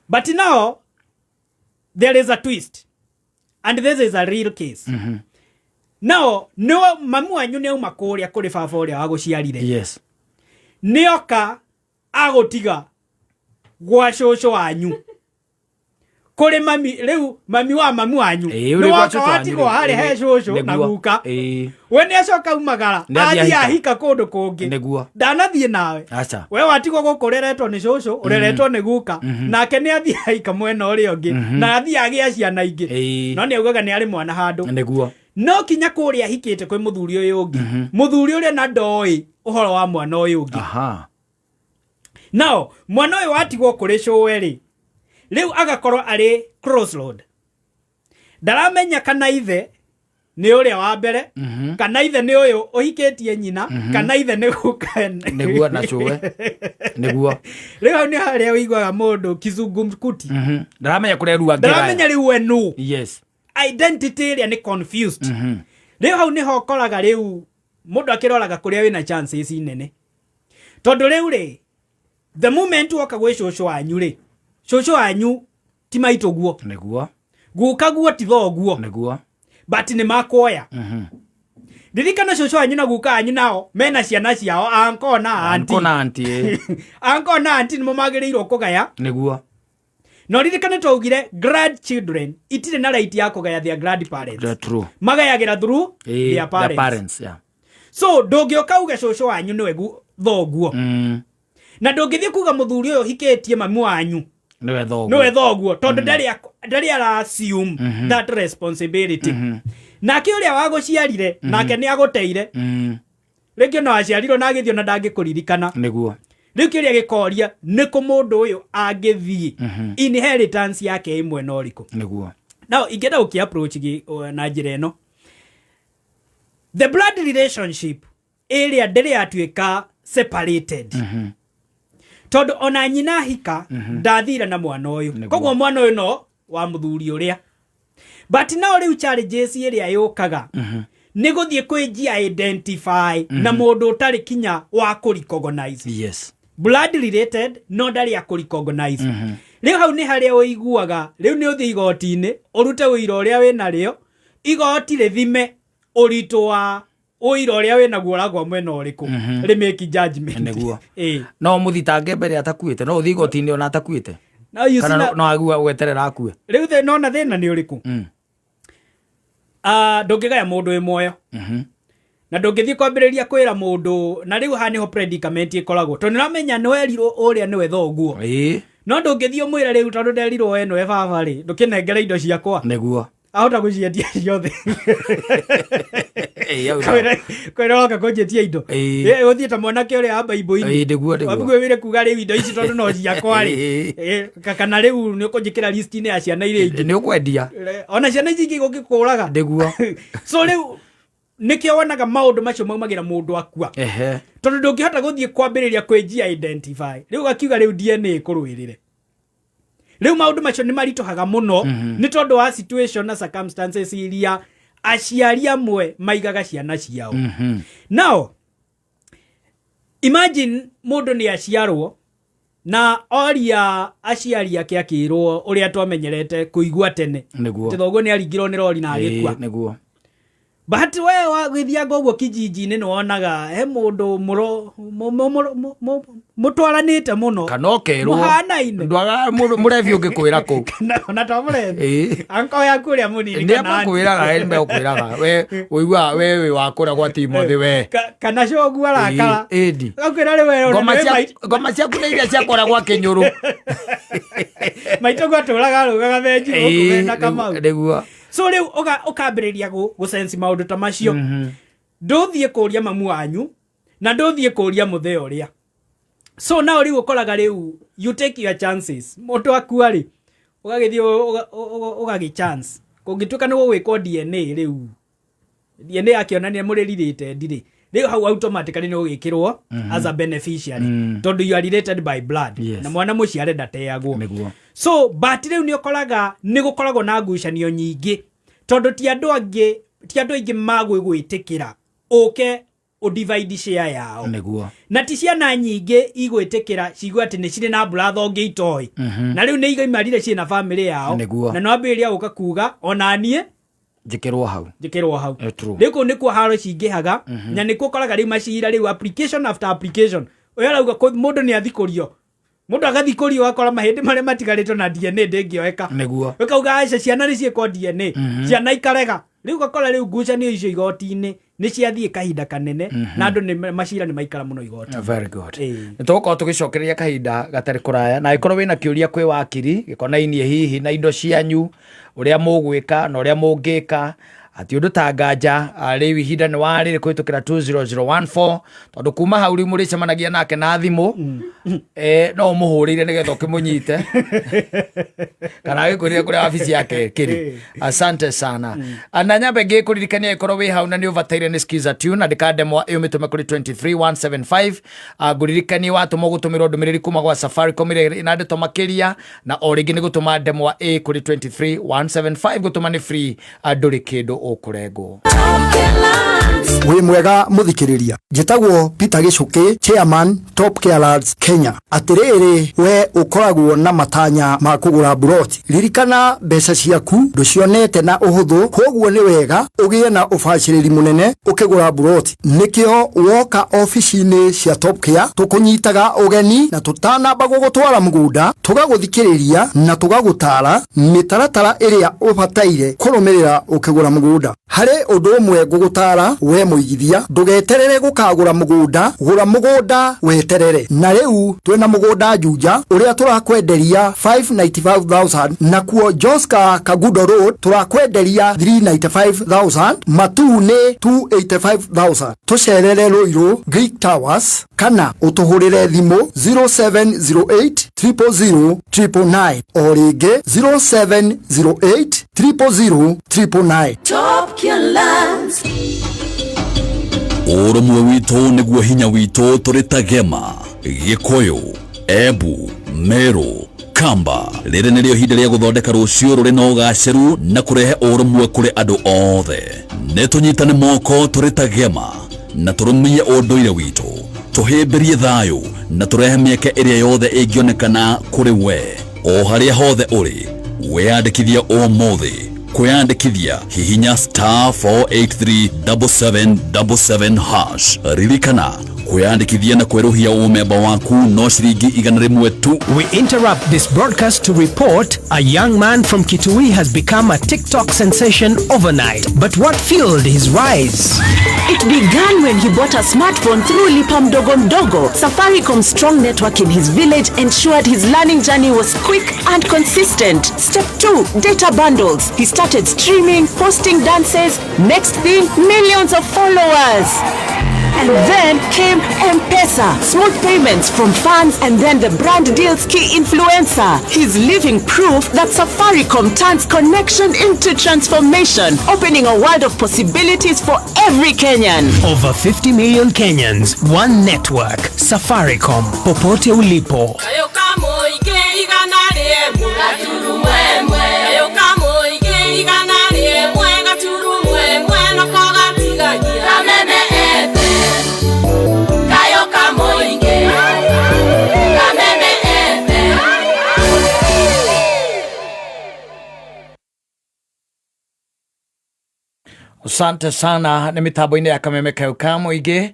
But now there is a twist, and this is a real case. Now nĩ mamu wanyu nĩ auma kũrĩa kũrĩ baba ũrĩa wagũciarire, nĩoka agũtiga gwa cũcũ wanyu, kũrĩ mami rĩu, mami wa mami wanyu. Ĩĩ, nĩ ũrĩ gwa woka cũcũ wanyu watigwo rĩu. harĩa he cũcũ na guka. We nĩ acoka umagara, Nĩ athiĩ athiĩ ahika. ahika kũndũ kũngĩ. Ndanathiĩ nawe. Aca. We watigwo gũkũ ũreretwo nĩ cũcũ, ũreretwo nĩ guka, nake nĩ athiĩ ahika mwena ũrĩa ũngĩ na athiĩ agĩa ciana ingĩ. No nĩ augaga nĩ arĩ mwana handũ. No kinya kũrĩa ahikĩte kwĩ mũthuri ũyũ ũngĩ, mũthuri ũrĩa na ndoĩ ũhoro wa mwana ũyũ ũngĩ. Nao mwana ũyũ watigwo kũrĩ cũwe rĩ, rĩu agakorwo arĩ crossroad, ndaramenya kana ithe nĩ ũrĩa wa mbere, kana ithe nĩ ũyũ ũhikĩtie nyina, kana ithe nĩ guka. Nĩguo, na cũwe nĩguo. Rĩu hau nĩ harĩa ũiguaga mũndũ kizungumkuti. Ndaramenya kũrĩa rua. Ndaramenya rĩu we nũ. Identity ĩrĩa nĩ confused. Rĩu hau nĩho ũkoraga rĩu mũndũ akĩroraga kũrĩa wĩna chances nene, tondũ rĩu rĩ, the moment woka gwĩ cũcũ wanyu rĩ, cũcũ wanyu ti maitũ guo, guka guo ti thoguo, but nĩ makuoya. Ririkana cũcũ wanyu na guka wanyu nao mena ciana ciao, anko na auntie. Kona auntie. Anko na auntie nĩmo magĩrĩirwo kũgaya. No ririkane twaugire grandchildren itirĩ na right ya kũgaya their grandparents. The true. Magayagĩra through their their parents. Parents, yeah. So ndũngĩũka uge cũcũ wanyu nĩwe thoguo, na ndũngĩthiĩ kuga mũthuri ũyũ ũhikĩtie mami wanyu Nĩwe thoguo. Nĩwe thoguo, tondũ ndarĩ ara assume that responsibility. Nake ũrĩa wagũciarire nake nĩ agũteire. Rĩngĩ ona waciarirwo na agĩthiĩ ona ndangĩkũririkana. Rĩu kĩrĩa gĩkoria nĩ kũ mũndũ ũyũ angĩthiĩ, inheritance yake ĩ mwena ũrĩkũ? Now ingĩenda gũkĩ approach na njĩra ĩno, the blood relationship ĩrĩa ndĩrĩ yatuĩka separated, tondũ ona nyina ahika ndathire na mwana ũyũ. Koguo mwana ũyũ no wa mũthuri ũrĩa, but now rĩu challenges ĩrĩa yũkaga nĩ gũthiĩ kwĩnjia identify na mũndũ ũtarĩ kinya wa kũ recognize. Blood related no ndarĩ akũ recognize. Rĩu hau nĩ harĩa ũiguaga rĩu nĩ ũthiĩ igoti-inĩ ũrute ũira ũrĩa wĩ narĩo, igoti rĩthime ũritũ wa ũira ũrĩa wĩ naguo ũragwa mwena ũrĩkũ, rĩ make judgment. No mũthitange mbere atakuĩte, no ũthiĩ igoti-inĩ ona atakuĩte? No, you see Kana no agua gweterera akue? Rĩu nona thĩna nĩ ũrĩkũ? Ah, ndũngĩgaya mũndũ wĩ muoyo, na ndũngĩthiĩ kwambĩrĩria kwĩra mũndũ, na rĩu haha nĩho predicament ĩkoragwo, tondũ nĩũramenya nĩwerirwo ũrĩa nĩwe thoguo, no ndũngĩthiĩ ũmwĩre rĩu tondũ nderirwo we nĩwe baba rĩ, ndũkĩnengere indo ciakwa. Ahota gũciendia ciothe. Ĩĩ, hau Kwĩra ũroka kũnjĩtia indo. Ũthiĩ ta mwanake ũrĩa wa Bible-inĩ. Ĩĩ, nĩguo, nĩguo. Wabugu wĩre kuga rĩu indo ici tondũ no ciakwa rĩ. Kana rĩu nĩ ũkũnjĩkĩra list-inĩ ya ciana iria ingĩ. Nĩ ũkwendia. Ona ciana ici ingĩ gũkĩkũraga. So rĩu Nĩkĩo wonaga maũndũ macio maumagĩra mũndũ akua. Tondũ ndũngĩhota gũthiĩ kwambĩrĩria kwĩnjia identify, rĩu gakiuga rĩu DNA ĩkũrũĩrĩre. Rĩu maũndũ macio nĩ maritũhaga mũno nĩ tondũ wa situation na circumstances iria aciari amwe maigaga ciana ciao. Now imagine mũndũ nĩ aciarwo na oria aciari ake akĩrwo ũrĩa twamenyerete kũigua tene, atĩ thoguo nĩ aringirwo nĩ rori na agĩkua. But we wagĩthianga ũguo kijiji-inĩ nĩ wonaga he mũndũ mũro mũtwaranĩte mũno, kana ũkerwo mũhanaine. Ndwaga mũrebi ũngĩkwĩra kũu. Ona to mũrebi, anko yaku ũrĩa mũnini, nĩ kana auntie. makwĩraga, nĩ mekwĩraga we ũigua we wĩ wa kũrĩa gwa Timothy we. Kana cogu arakara. Ĩndi. Gakwĩra rĩu we ona ngoma nĩwe ngoma ciaku nĩ iria cia kũrĩa gwa kĩnyũrũ. Maitũ gwatũraga arũgaga thenji gũkũ mena Kamau. Nĩguo. So rĩu ũkambĩrĩria gũsense maũndũ ta macio. Ndũthiĩ kũria mamu wanyu na ndũthiĩ kũria mũthee ũrĩa. So now rĩu ũkoraga rĩu you take your chances. Mũndũ akua rĩ, ũgagĩthiĩ ũgagĩ chance kũngĩtuĩka nĩ gũgwĩkwo DNA. Rĩu DNA akĩonania mũrĩ related rĩ, rĩu hau automatically nĩ ũgĩkĩrwo as a beneficiary, tondũ you are related by blood. Na mwana mũciare ndateagwo. So but rĩu nĩ ũkoraga nĩ gũkoragwo na ngucanio nyingĩ, tondũ ti andũ angĩ, ti andũ aingĩ magwĩtĩkĩra ũke ũdivide share yao. Na ti ciana nyingĩ igwĩtĩkĩra cigue atĩ nĩ cirĩ na brother ũngĩ itoĩ, na rĩu nĩ igaimarire ciĩ na family yao. Na nĩ wambĩrĩria gũka kuga ona niĩ njĩkĩrwo hau. Njĩkĩrwo hau. True. Rĩu kũu nĩkuo haro cingĩhaga, na nĩkuo ũkoraga rĩu macira, rĩu application after application, ũyũ arauga mũndũ nĩ athikũrio, mũndũ agathikũrio, ũgakora mahĩndĩ marĩa matigarĩtwo na DNA ndĩngĩoeka. Ũkauga aca, ciana nĩ ciĩkwo DNA, ciana ikarega. Rĩu ũgakora rĩu ngucanio icio igoti-inĩ nĩ ciathiĩ kahinda kanene, na andũ nĩ macira nĩ maikara mũno igoti. Very good. Nĩ tũgũkorwo tũgĩcokereria kahinda gatarĩ kũraya, na angĩkorwo wĩna kĩũria kwĩ wakiri gĩkonainie hihi na indo cianyu, ũrĩa mũgwĩka na ũrĩa mũngĩka atĩ ũndũ ta nganja, rĩu ihinda nĩ warĩrĩ kũhĩtũkĩra 20014, tondũ kuma hau rĩu mũrĩcemanagia nake na thimũ. No ũmũhũrĩire nĩgetha ũkĩmũnyite kana agĩkwĩrire kũrĩa wabici yake kĩrĩ. Asante sana. Na nyambe ngĩkũririkania, ĩkorwo wĩ hau na nĩ ũbataire nĩ skiza tune, andĩka ndemwa ĩyo mĩtũme kũrĩ 23175. Ngũririkanie watũma gũtũmĩrwo ndũmĩrĩri kuma gwa Safaricom ĩrĩa ĩna ndeto makĩria, na o rĩngĩ nĩ gũtũma ndemwa A kũrĩ 23175. Gũtũma nĩ free, ndũrĩ kĩndũ ũkũrengwo. Wĩ mwega mũthikĩrĩria, njĩtagwo Peter Gĩcũkĩ, chairman Top Carers Kenya. Atĩrĩrĩ, we ũkoragwo na matanya ma kũgũra mburoti, ririkana mbeca ciaku ndũcionete na ũhũthũ, koguo nĩ wega ũgĩe na ũbacĩrĩri mũnene ũkĩgũra mburoti. Nĩkĩo woka obici-inĩ cia Top Care tũkũnyitaga ũgeni, na tũtanamba gũgũtwara mũgũnda tũgagũthikĩrĩria na tũgagũtara mĩtaratara ĩrĩa ũbataire kũrũmĩrĩra ũkĩgũra mũgũnda. Harĩ ũndũ ũmwe ngũgũtara we mũigithia, ndũgeterere gũkagũra mũgũnda, gũra mũgũnda weterere. Na rĩu twĩna mũgũnda Juja ũrĩa tũrakwenderia 595,000, nakuo Joska Kagudo Road tũrakwenderia 395,000, Matuu nĩ 285,000. Tũcerere Ruiru Greek Towers kana ũtũhũrĩre thimũ 0708 000 999, o rĩngĩ 0708 000 999. Top Lands. Ũrũmwe witũ nĩguo hinya witũ. Tũrĩ ta Gema, Gĩkũyũ, Embu, Meru, Kamba, rĩrĩ nĩrĩo ihinda rĩa gũthondeka rũciũ rũrĩ na ũgacĩru na kũrehe ũrũmwe kũrĩ andũ othe. Nĩ tũnyitane moko tũrĩ ta Gema na tũrũmie ũndũire witũ, tũhĩmbĩrie thayũ na tũrehe mĩeke ĩrĩa yothe ĩngĩonekana kũrĩ we o harĩa hothe ũrĩ. Wĩyandĩkithia ũmũthĩ. Kwĩyandĩkithia, hihinya *4837777#. Ririkana, kwĩyandĩkithia na kwerũhia ũmemba waku no ciringi 100 tu. We interrupt this broadcast to report a young man from Kitui has become a TikTok sensation overnight. But what fueled his rise? It began when he bought a smartphone through Lipa Mdogo Mdogo. Safaricom's strong network in his village ensured his learning journey was quick and consistent. Step 2, data bundles. He started streaming, posting dances. Next thing, millions of followers. And then came M-Pesa, smooth payments from fans and then the brand deals key influencer. He's living proof that Safaricom turns connection into transformation, opening a world of possibilities for every Kenyan. Over 50 million Kenyans, one network. Safaricom, popote ulipo. Kayo kamoige igana rĩmwe gaturumo ĩmwe. Kayo kamoige igana rĩmwe gaturumo ĩmwe nako gatigagia Kameme FM. Kayo kamoige Kameme FM. Asante sana nĩ mĩtambo-inĩ ya Kameme kayo ka mũingĩ.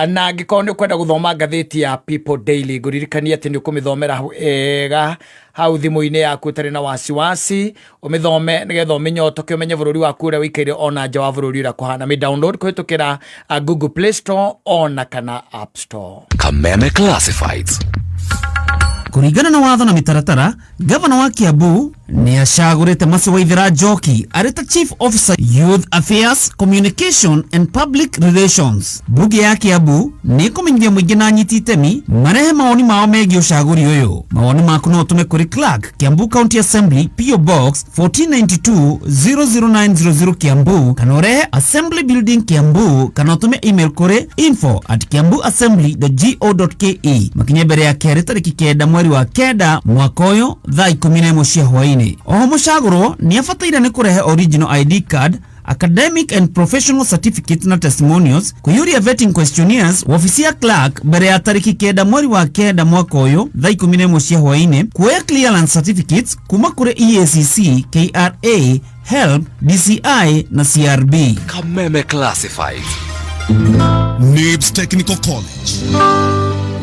Na angĩkorwo nĩ ũkwenda gũthoma ngathĩti ya People Daily, ngũririkanie atĩ nĩ ũkũmĩthomera wega hau thimũ-inĩ yaku ũtarĩ na wasiwasi, ũmĩthome nĩgetha ũmĩnyotoke, ũmenye bũrũri waku ũrĩa ũikaire ona nja wa bũrũri ũrĩa kũhana. Mĩ download kũhĩtũkĩra Google Play Store ona kana App Store. Kameme Classifieds. Kũringana na watho na mĩtaratara, gavana wa Kiambu nĩ acagũrĩte Mercy Waithera Njoki arĩ ta Chief Officer Youth Affairs, Communication and Public Relations. Mbunge ya Kiambu nĩ ĩkũmenyithia mũingĩ na anyiti itemi marehe mawoni mao megiĩ ũcagũri ũyũ. Mawoni maku no ũtũme kũrĩ Clerk, Kiambu County Assembly, P.O. Box 1492 00900 Kiambu, kana ũrehe Assembly Building Kiambu, kana ũtũme email kũrĩ info@kiambuassembly.go.ke. Makinye mbere ya kerĩ tarĩki 9 mweri wa 9 mwaka ũyũ thaa 11 cia hwaĩ-inĩ. Oho mũcagũrwo nĩ abataire nĩ kũrehe original ID card, academic and professional certificates na testimonials, kũiyũria vetting questionnaires wabici ya clerk mbere ya tarĩki 9 mweri wa 9 mwaka ũyũ thaa 11 cia hwaĩ-inĩ, kuoya clearance certificates kuma kũrĩ EACC, KRA, HELB, DCI na CRB. Kameme Classifieds. Nibs Technical College.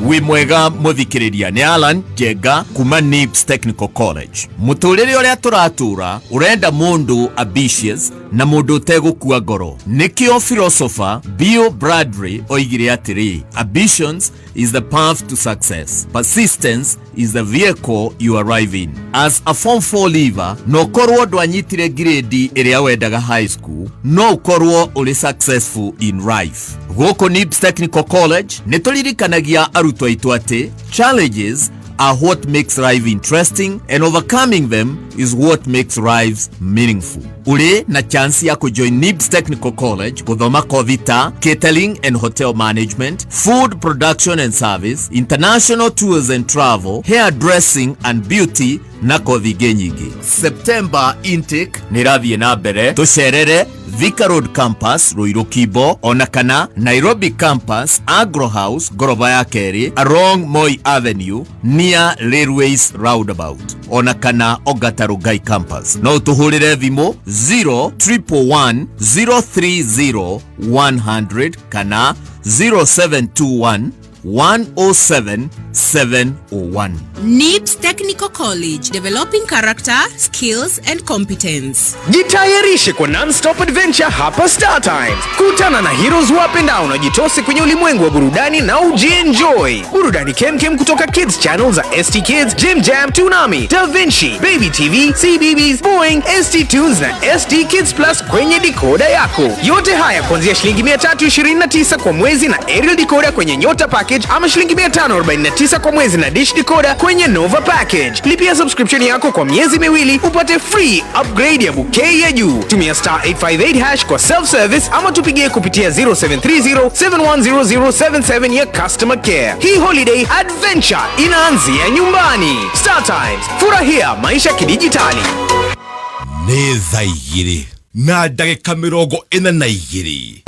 Wĩ mwega mũthikĩrĩria, nĩ Alan Njenga kuma Nibs Technical College. Mũtũrĩre ũrĩa tũratũra ũrenda mũndũ ambitious na mũndũ ũtegũkua ngoro. Nĩkĩo philosopher Bill Bradley oigire atĩrĩ, ambitions is the path to success, persistence is the vehicle you arrive in. As a form 4 leaver, no ũkorwo ndwanyitire grade ĩrĩa wendaga high school, no ũkorwo ũrĩ successful in life. Gũkũ Nibs Technical College nĩ tũririkanagia arutwo aitũ atĩ challenges are what makes life interesting and overcoming them is what makes lives meaningful. Uri na chance ya kujoin Nibs Technical College guthoma kothi ta catering and hotel management, food production and service, international tours and travel, hairdressing and beauty na kothi ingĩ nyingĩ. September intake nĩ ĩrathiĩ na mbere. Tũcerere Thika Road Campus Ruiru Kimbo ona kana Nairobi Campus Agro House ngoroba ya kerĩ along Moi Avenue near Railways Roundabout ona kana Ongata Rongai Campus. No ũtũhũrĩre thimũ 0111 030 100 kana 0721 107 701. NIBS Technical College, developing character, skills and competence. Jitayarishe kwa non-stop adventure hapa Star Times. Kutana na heroes wapendao na jitose kwenye ulimwengu wa burudani na ujienjoy. Burudani kemkem kutoka Kids Channel za ST Kids, Jim Jam, Toonami, Da Vinci, Baby TV, CBeebies, Boeing, ST Tunes na ST Kids Plus kwenye decoder yako. Yote haya kuanzia shilingi 329 kwa mwezi na aerial decoder kwenye Nyota package ama shilingi 549 kwa mwezi na dish decoder kwenye Nova package. Lipia subscription yako kwa miezi miwili upate free upgrade ya bouquet ya juu. Tumia star 858 hash kwa self service ama tupigie kupitia 0730 710077 ya customer care. Hii holiday adventure inaanzia nyumbani. Star Times, furahia maisha kidijitali. Nĩ thaa igĩrĩ na ndagĩka 42.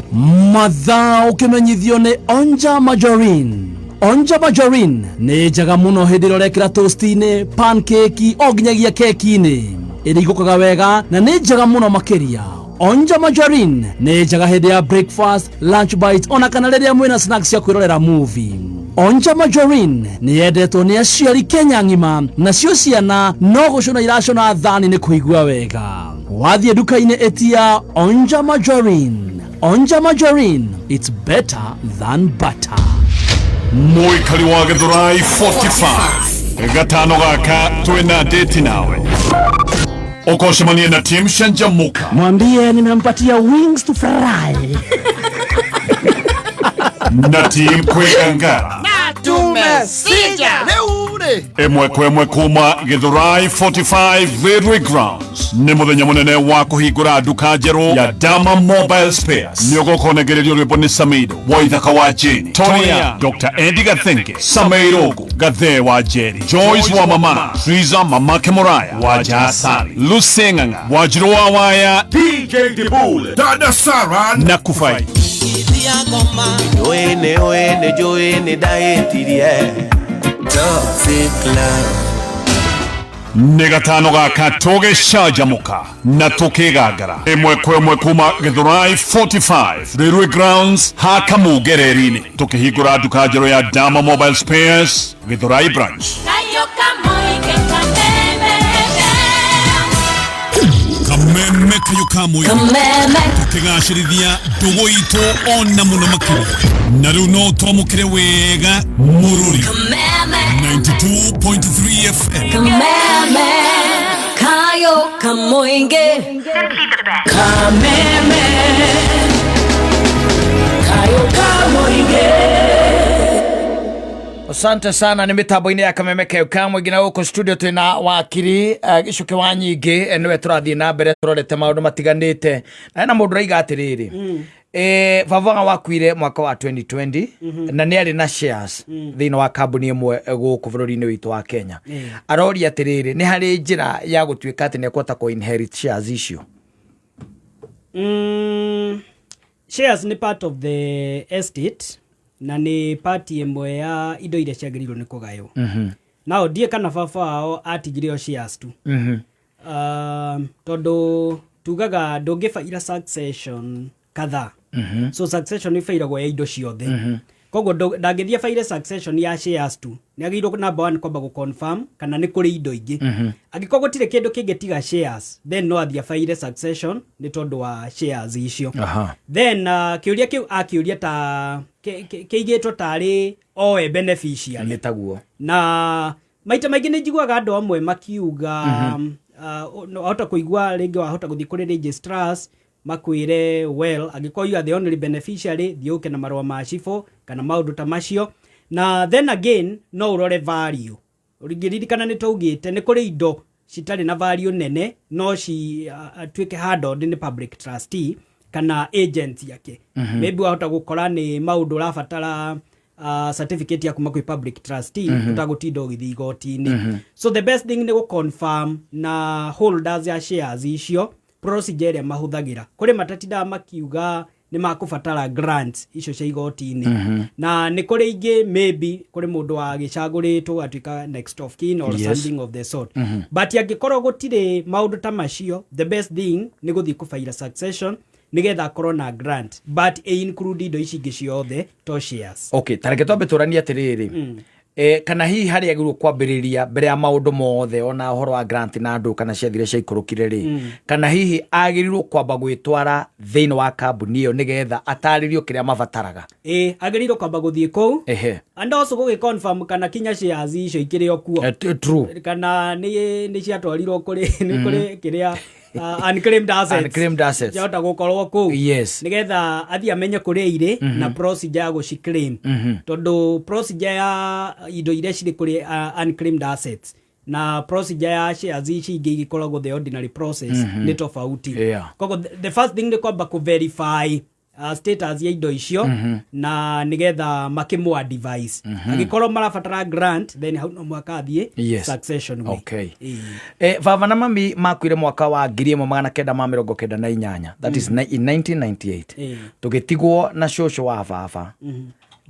Mathaa ũkĩmenyithio nĩ Onja Margarine. Onja Margarine nĩ njega mũno hĩndĩ ĩrĩa ũrekĩra toast-inĩ, pancake o nginyagia keki-inĩ. Ĩrigũkaga wega na nĩ njega mũno makĩria. Onja Margarine nĩ njega hĩndĩ ya breakfast, lunch bite ona kana rĩrĩa mwĩna snacks cia kwĩrorera movie. Onja Margarine nĩ yendetwo nĩ aciari Kenya ng'ima, nacio ciana no gũcũna iracũna thani nĩ kũigua wega. Wathiĩ nduka-inĩ ĩtia Onja Margarine. Onja Margarine, it's better than butter. Mũikari wa Gĩthũrai 45 gatano gaka twĩna date nawe ũkocemania na team Canjamuka. Mwambie nimempatia wings to fry. Na team Kwĩgangara. Tumesija rĩu rĩ. Ĩmwe kwa ĩmwe kuma Githurai 45 Railway Grounds nĩ mũthenya mũnene wa kũhingũra nduka njerũ ya Dama Mobile Spares. Nĩ ũgũkonegererio rwĩmbo nĩ Samido Waithaka wa Jane, Tonya, Dr. Andy Gathenge, Sameirogo, Gathee wa Jerry, Joyce wa Mama, Triza Mamake Muraya, wa Jasali, Lucy Ng'ang'a, Wanjiru wa Waya, DJ Dibul, Dada Sara na Kufai. Joene oene joene daetirie Toxic love. Nĩ gatano gaka tũgĩcanjamũka na tũkĩgangara ĩmwe kwa ĩmwe kuma Githurai 45 Railway Grounds Hakamungereri-inĩ, tũkĩhingũra nduka njerũ ya Dama Mobile Spares Githurai branch. Kameme kayo kamwe tũkĩgacĩrithia ndũgũ itũ ona mũno makĩria, na rĩu no twamũkĩre wega mũrũri 92.3 FM. Kameme kayo kamoinge. Kameme kayo kamoinge. Asante sana nĩ mĩtambo-inĩ ya Kameme keu kamwe nginya gũkũ studio twĩna wakiri Gĩcuke wa Nyingĩ, nĩwe tũrathiĩ na mbere tũrorete maũndũ matiganĩte, na hena mũndũ ũraiga atĩrĩrĩ, baba wakuire mwaka wa 2020 na nĩ arĩ na shares thĩinĩ wa kambuni ĩmwe gũkũ bũrũri-inĩ witũ wa Kenya. Aroria atĩrĩrĩ, nĩ harĩ njĩra ya gũtuĩka atĩ nĩ ekũhota kũ inherit shares icio? Shares nĩ part of the estate na nĩ part ĩmwe ya indo iria ciagĩrĩirwo nĩ kũgaywo. Nao ndiĩ kana baba wao atigire o shares tu. Tondũ tugaga ndũngĩbaira succession kadhaa. So succession ĩbairagwo ya indo ciothe. Koguo ndangĩthiĩ abaire succession ya shares tu. Nĩ agĩrĩirwo number one kwamba gũ-confirm kana nĩ kũrĩ indo ingĩ. Angĩkorwo gũtirĩ kĩndũ kĩngĩ tiga shares, then no athiĩ abaire succession nĩ tondũ wa shares icio. Then kĩũria kĩu akĩũria ta kĩigĩtwo tarĩ oe beneficiary. Nĩ taguo. Na maita maingĩ nĩ njiguaga andũ amwe makiuga, wahota kũigua rĩngĩ wahota gũthiĩ kũrĩ registrars makwĩre, well, angĩkorwo you are the only beneficiary, thiĩ ũke na marũa ma cibũ kana maũndũ ta macio. Na then again no ũrore value. Ũngĩririkana nĩ twaugĩte nĩ kũrĩ indo citarĩ na value nene no ci tuĩke handled nĩ public trustee kana agent yake. Maybe wahota gũkora nĩ maũndũ ũrabatara certificate ya kuma kwĩ public trustee ũtagũtinda ũgĩthiĩ igoti-inĩ. So the best thing nĩ gũ-confirm na holders ya shares icio procedure ĩrĩa mahũthagĩra. Kũrĩ matatindaga makiuga nĩ makũbatara grants icio cia igoti-inĩ. Na nĩ kũrĩ ingĩ maybe kũrĩ mũndũ wagĩcagũrĩtwo atuĩka next of kin or something of the sort. But angĩkorwo gũtirĩ maũndũ ta macio, the best thing nĩ gũthiĩ kũbaira succession nĩgetha akorwo na grant, but ĩ include indo ici ingĩ ciothe to shares. Okay, ta reke twambe tũranie atĩrĩrĩ, kana hihi harĩa agĩrĩirwo kwambĩrĩria mbere ya maũndũ mothe, ona ũhoro wa grant na andũ kana ciathire ciaikũrũkire rĩ, kana hihi agĩrĩirwo kwamba gwĩtwara thĩinĩ wa kambuni ĩyo nĩgetha atarĩrio kĩrĩa mabataraga? Ĩ, agĩrĩirwo kwamba gũthiĩ kũu and also gũgĩ confirm kana kinya shares icio ikĩrĩ o kuo. True. Kana nĩ ciatwarirwo kũrĩ nĩ kũrĩ kĩrĩa unclaimed assets. Unclaimed assets. Ciahota gũkorwo kũu. Nĩgetha athiĩ amenye kũrĩa irĩ na procedure ya gũciclaim. Tondũ procedure ya indo iria cirĩ kũrĩ unclaimed assets na procedure ya shares ici ingĩ igĩkoragwo the ordinary process nĩ tofauti. Koguo the first thing nĩ kwamba kũ verify status ya indo icio na nĩgetha makĩmũ advise. Angĩkorwo marabatara grant, then hau no mũhaka athiĩ succession way. Okay. Baba na mami makuire mwaka wa 1998, that is in 1998. Tũgĩtigwo na cũcũ wa baba.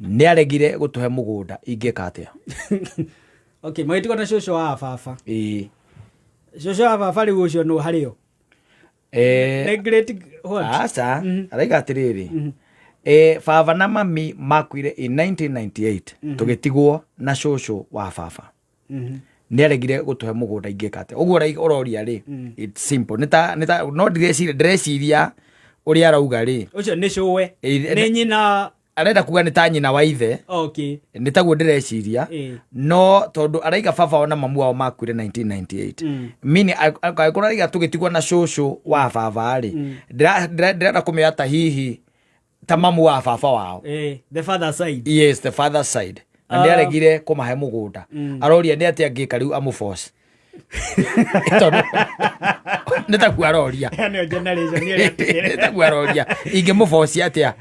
Nĩ aregire gũtũhe mũgũnda, ingĩka atĩa? Okay, magĩtigwo na cũcũ wa baba. Ĩĩ. Cũcũ wa baba rĩu ũcio nũ harĩ o? Nĩ great what? Aca, araiga atĩrĩrĩ, baba na mami makuire in 1998, tũgĩtigwo na cũcũ wa baba. Nĩ aregire gũtũhe mũgũnda, ingĩka atĩa? Ũguo ũroria rĩ, it's simple. Nĩ ta no ndĩreciria ũrĩa arauga rĩ. Ũcio nĩ cũwe. Nĩ nyina. Arenda kuga nĩ ta nyina wa ithe. Nĩ taguo ndĩreciria. No tondũ araiga baba ona mamu wao makuire 1998, meaning angĩkorwo araiga tũgĩtigwo na cũcũ wa baba rĩ, ndĩrenda kũmenya ta hihi Ta mamu wa baba wao. The father side. Yes, the father side, na nĩ aregire kũmahe mũgũnda. Aroria nĩ atĩa angĩka rĩu amũforce, tondũ nĩ taguo aroria. Nĩyo generation ĩrĩa tũkĩrĩ. Nĩ taguo aroria, ingĩmũforce atĩa?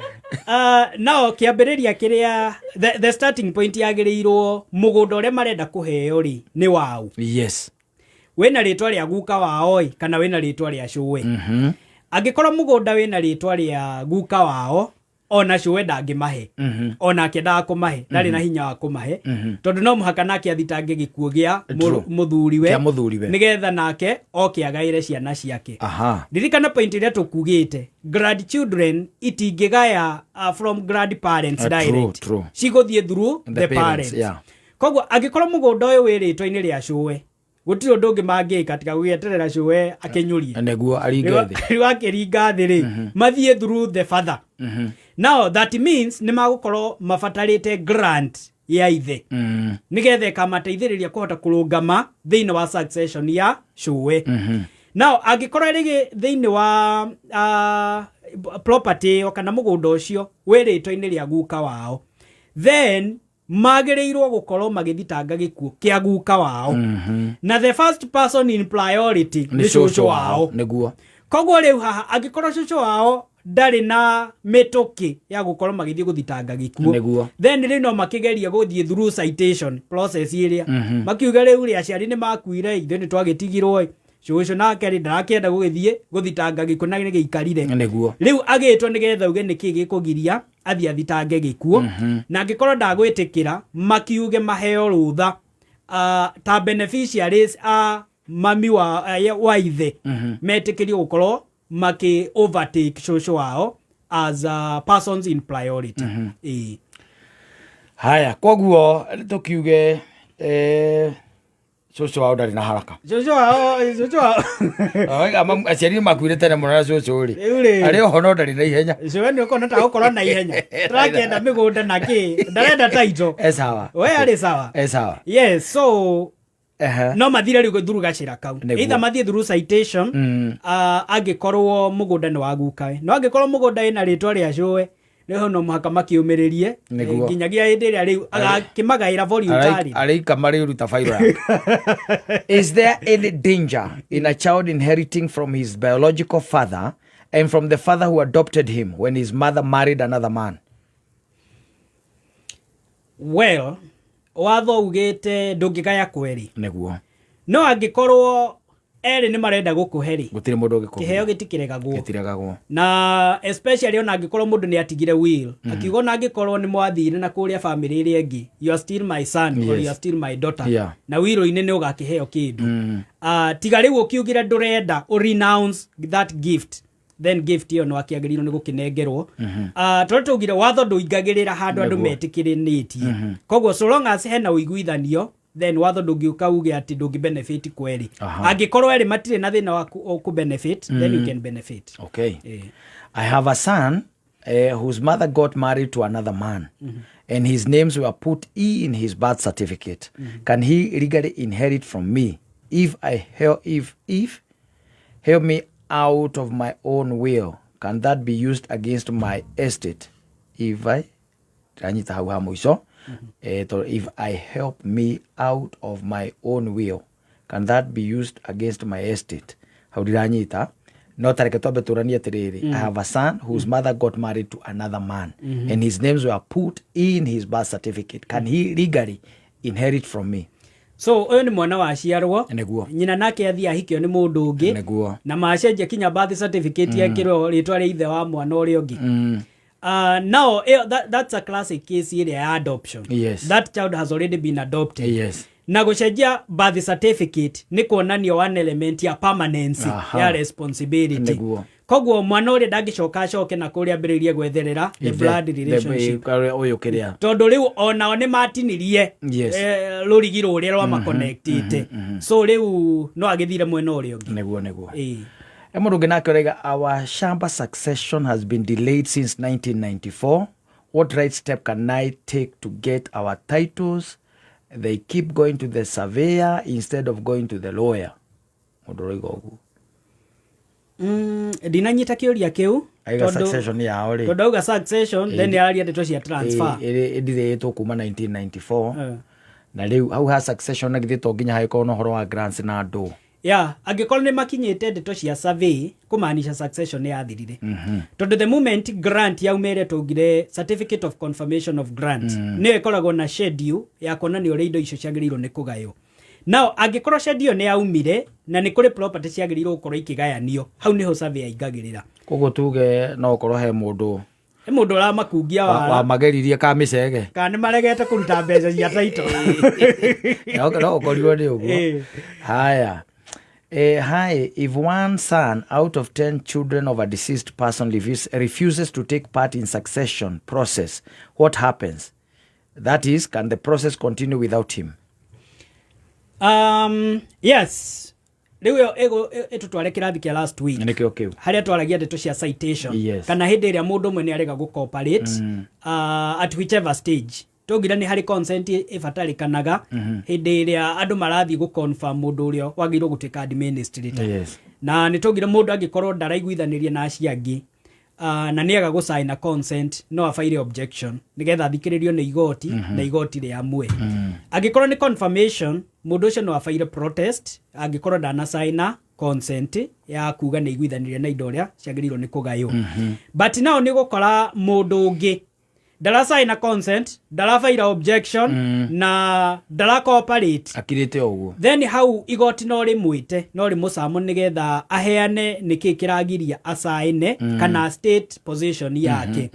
No kĩambĩrĩria kĩrĩa the starting point yagĩrĩirwo, mũgũnda ũrĩa marenda kũheo rĩ, nĩ wau? Wĩna rĩtwa rĩa guka wao ĩ, kana wĩna rĩtwa rĩa cũwe? Angĩkorwo mũgũnda wĩna rĩtwa rĩa guka wao, ona cũwe ndangĩmahe. Ona akĩendaga kũmahe, ndarĩ na hinya wa kũmahe, tondũ no mũhaka nake athitange gĩkuũ gĩa mũthuriwe, Kĩa mũthuriwe. nĩgetha nake oke agaĩre ciana ciake. Ririkana point ĩrĩa tũkugĩte, grandchildren itingĩgaya from grandparents direct. Cigũthiĩ through The the parents, parents. Koguo angĩkorwo mũgũnda ũyũ wĩ rĩtwa-inĩ rĩa cũwe, gũtirĩ ũndũ ũngĩ mangĩka tiga gũgĩeterera cũwe akĩnyũrie. Nĩguo aringe thĩ. Rĩu akĩringa thĩ rĩ, mathiĩ through the father. Now that means nĩ magũkorwo mabatarĩte grant ya ithe, nĩgetha ĩkamateithĩrĩria kũhota kũrũngama thĩinĩ wa succession ya cũwe. Now angĩkorwo rĩgĩ thĩinĩ wa property ĩyo kana mũgũnda ũcio wĩ rĩtwa-inĩ rĩa guka wao, then magĩrĩirwo gũkorwo magĩthitanga gĩkuũ kĩa guka wao, na the first person in priority nĩ cũcũ wao. Koguo rĩu haha, angĩkorwo cũcũ wao ndarĩ na mĩtũkĩ ya gũkorwo magĩthiĩ gũthitanga gĩkuũ, then rĩu no makĩgerie gũthiĩ through citation process ĩrĩa makiuga rĩu rĩ, aciari nĩ makuire, ithuĩ nĩ twagĩtigirwo ĩ, cũcũ nake rĩ, ndarakĩenda gũgĩthiĩ gũthitanga gĩkuũ na nĩ gĩikarire. Rĩu agĩtwo nĩgetha uge nĩkĩ gĩkũgiria athiĩ athitange gĩkuũ, na angĩkorwo ndagwĩtĩkĩra, makiuge maheo rũtha ta beneficiaries a mami wa ithe, metĩkĩrio gũkorwo makĩ overtake cũcũ wao as persons in priority. Ĩĩ. Haya, koguo tũkiuge cũcũ wao ndarĩ na haraka. Cũcũ wao. Aciari nĩ makuire tene mũno, na cũcũ rĩ, Rĩu rĩ. arĩ oho no ndarĩ na ihenya. Cũwe nĩ ũkona ta gũkorwo na ihenya, tarakĩenda mĩgũnda na kĩ, ndarenda title. E sawa. We arĩ sawa. E sawa. Yes, so no mathire rĩu through gacĩra kau. Either mathiĩ through citation, angĩkorwo mũgũnda nĩ wa gukawe, no angĩkorwo mũgũnda wĩna rĩtwa rĩa cũwe, rĩu hau no mũhaka makĩũmĩrĩrie, nginyagia hĩndĩ ĩrĩa rĩu agakĩmagaĩra voluntarily. Araika marĩruta fairo yake. Is there any danger in a child inheriting from his biological father and from the father who adopted him when his mother married another man? Well, watho ugĩte ndũngĩgaya kwerĩ. No angĩkorwo erĩ nĩ marenda gũkũhe rĩ, Gũtirĩ mũndũ ũngĩkũhe. Kĩheo gĩtikĩregagwo. Gĩtiregagwo. Na especially ona angĩkorwo mũndũ nĩ atigire will, akiuga ona angĩkorwo nĩ mwathire na kũrĩa family ĩrĩa ĩngĩ, you are still my son or you are still my daughter, na will-inĩ nĩ ũgakĩheo kĩndũ. Tiga rĩu ũkiugire ndũrenda, ũ renounce that gift, then gift ĩyo no akĩagĩrĩirwo nĩ gũkĩnengerwo. Tondũ tũugire watho ndũingagĩrĩra handũ andũ metĩkĩrĩnĩtie. Koguo so long as hena ũiguithanio, then watho ndũngĩũka uge atĩ ndũngĩ benefit kwerĩ. Angĩkorwo erĩ matirĩ na thĩna wa kũ benefit, then you can benefit. Okay. I have a son whose mother got married to another man, and his names were put in his birth certificate. Can he legally inherit from me if I help if help me out of my own will? Can that be used against my estate? If I ndĩranyita hau ha mũico, if I help me out of my own will, can that be used against my estate? Hau ndiranyita, no tareke twambe tũranie atĩrĩrĩ. I have a son whose mother got married to another man, and his names were put in his birth certificate. Can he legally inherit from me? So ũyũ nĩ mwana waciarwo, nyina nake athiĩ ahikio nĩ mũndũ ũngĩ, na macenjia kinya birth certificate, ekĩrwo rĩtwa rĩa ithe wa mwana ũrĩa ũngĩ. Now that's a classic case ĩrĩa ya adoption. That child has already been adopted. Na gũcenjia birth certificate nĩ kuonania one element ya permanency ya responsibility. Koguo mwana ũrĩa ndangĩcoka acoke na kũrĩa ambĩrĩrie gwetherera the blood relationship, Ũyũ kĩrĩa tondũ rĩu onao nĩ matinirie rũrigi rũrĩa rwa makonectĩte, so rĩu no agĩthire mwena ũrĩa ũngĩ. Nĩguo. E mũndũ ũngĩ nake ũraiga, our shamba succession has been delayed since 1994. What right step can I take to get our titles? They keep going to the surveyor instead of going to the lawyer. Mũndũ ũroiga ũguo. Ndinanyita kĩũria kĩu. Aiga tondũ- succession yao rĩ. Tondũ auga succession, then yaria ndeto cia transfer. Ĩthirĩtwo kuma 1994. Eh. Na rĩu hau ha succession na githĩ to nginya hagĩkorwo na ũhoro wa grants na andũ? Ya, angĩkorwo nĩ makinyĩte ndeto cia survey, kũmaanisha succession nĩ yathirire, tondũ the moment grant yaumĩre, tũngire certificate of confirmation of grant, nĩyo ĩkoragwo na schedule ya kuonania ũrĩa indo icio ciagĩrĩirwo nĩ kũgaywo. Now angĩkorwo schedule nĩ yaumire na nĩ kũrĩ property ciagĩrĩirwo gũkorwo ikĩgayanio, hau nĩho survey yaingagĩrĩra. Koguo tuge no ũkorwo he mũndũ He mũndũ ũramakungia wara. Wamageririe ka mĩcege. Kana nĩ maregete kũruta mbeca cia title. No ũkorirwo nĩ ũguo. Haya. Hi, if one son out of 10 children of a deceased person refuses to take part in succession process, what happens? That is, can the process continue without him? Yes, rĩu ĩyo ĩtũtware kĩrathi kĩa last week. Nĩkĩo kĩu. Harĩa twaragia ndeto cia citation, kana hĩndĩ ĩrĩa mũndũ ũmwe nĩ arega gũ-cooperate, at whichever stage. Tũngira nĩ harĩ consent ĩbatarĩkanaga hĩndĩ ĩrĩa andũ marathiĩ gũ-confirm mũndũ ũrĩa wagĩrĩirwo gũtuĩka administrator. Na nĩ tũngire mũndũ angĩkorwo ndaraiguithanĩria na acio angĩ, na nĩ aga gũsign a consent, no abaire objection nĩgetha athikĩrĩrio nĩ igoti, na igoti rĩamue. Angĩkorwo nĩ confirmation, mũndũ ũcio no abaire protest angĩkorwo ndanasaina consent ya kuga nĩ iguithanĩria na indo ũrĩa ciagĩrĩirwo nĩ kũgaywo. But now nĩ gũkora mũndũ ũngĩ ndarasaina consent, ndarabaira objection, na ndara cooperate. Akirĩte o ũguo. Then hau igoti no rĩmwĩte, no rĩmũcamũ nĩgetha aheane nĩkĩ kĩragiria acaine, kana state position yake.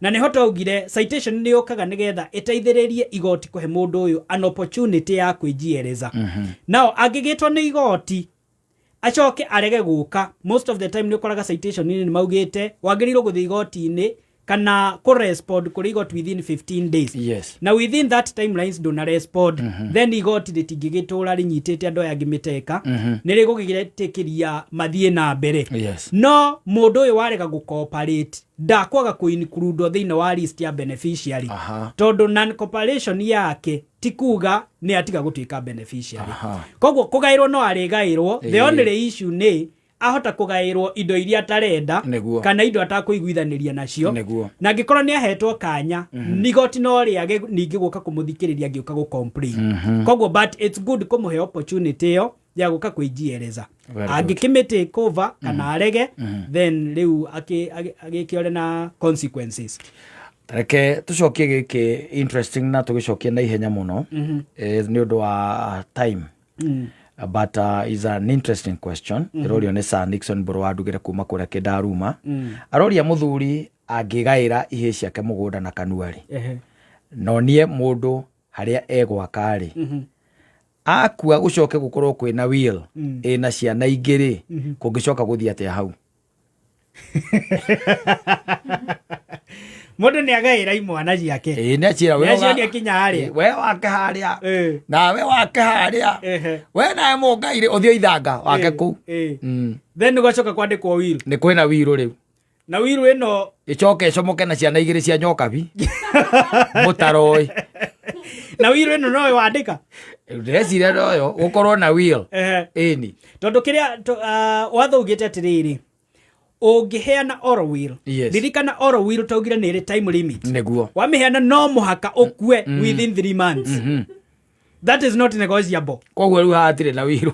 Na nĩho twaugire citation nĩ yũkaga nĩgetha ĩteithĩrĩrie igoti kũhe mũndũ ũyũ an opportunity ya kwĩnjiereza. Now angĩgĩtwo nĩ igoti acoke arege gũka, most of the time nĩ ũkoraga citation nĩ maugĩte wagĩrĩirwo gũthiĩ igoti-inĩ kana kũ respond kũrĩ igoti within 15 days. Na within that timelines ndũna respond, then igoti rĩtingĩgĩtũra rĩnyitĩte andũ aya angĩ mĩteka, nĩ rĩgũgĩtĩkĩria mathiĩ na mbere. No mũndũ ũyũ warega gũ-cooperate ndakwaga kũ-include thĩinĩ wa list ya beneficiary, tondũ non cooperation yake ti kuga nĩ atiga gũtuĩka beneficiary. Koguo kũgaĩrwo no arĩgaĩrwo. The only issue nĩ ahota kũgaĩrwo indo iria atarenda, kana indo atakũiguithanĩria nacio. Na angĩkorwo nĩ ahetwo kanya, igoti no rĩage ningĩ gũka kũmũthikĩrĩria angĩũka gũ-complain. Koguo but it's good kũmũhe opportunity ĩyo ya gũka kwĩnjiereza. Very good. Angĩkĩmĩ take over kana arege, then rĩu agĩkĩore na consequences. Reke tũcokie gĩkĩ interesting na tũgĩcokie na ihenya mũno, nĩ ũndũ wa time, but is an interesting question. Ĩrorio nĩ Sir Nixon Mbũrũ wa Ndugĩre kuma kũrĩa Kĩndaruma. Aroria, mũthuri angĩgaĩra ihĩĩ ciake mũgũnda na kanua rĩ, nonie mũndũ harĩa egwaka rĩ, akua gũcoke gũkorwo kwĩna will ĩna ciana ingĩ rĩ, kũngĩcoka gũthiĩ atĩa hau? Mũndũ nĩ agaĩra imwana ciake. Ĩĩ, nĩ aciĩra we. Nĩ acionia kinya harĩa. We wake harĩa, nawe wake harĩa, we nawe mũngairĩ ũthiĩ ithanga wake kũu. Then gwacoka kwandĩkwo will. Nĩ kwĩna will rĩu. Na will ĩno ĩcoke ĩcomoke na ciana igĩrĩ cia nyokabi mũtaroĩ. Na will ĩno nowe wandĩka. Ndĩreciria noyo gũkorwo na will. Ĩni. Tondũ kĩrĩa watho ugĩte atĩrĩrĩ, ũngĩheana oral will, ririkana oral will taugire nĩ ĩrĩ time limit. Wamĩheana no mũhaka ũkue within 3 months. That is not negotiable. Koguo rĩu hatirĩ na will.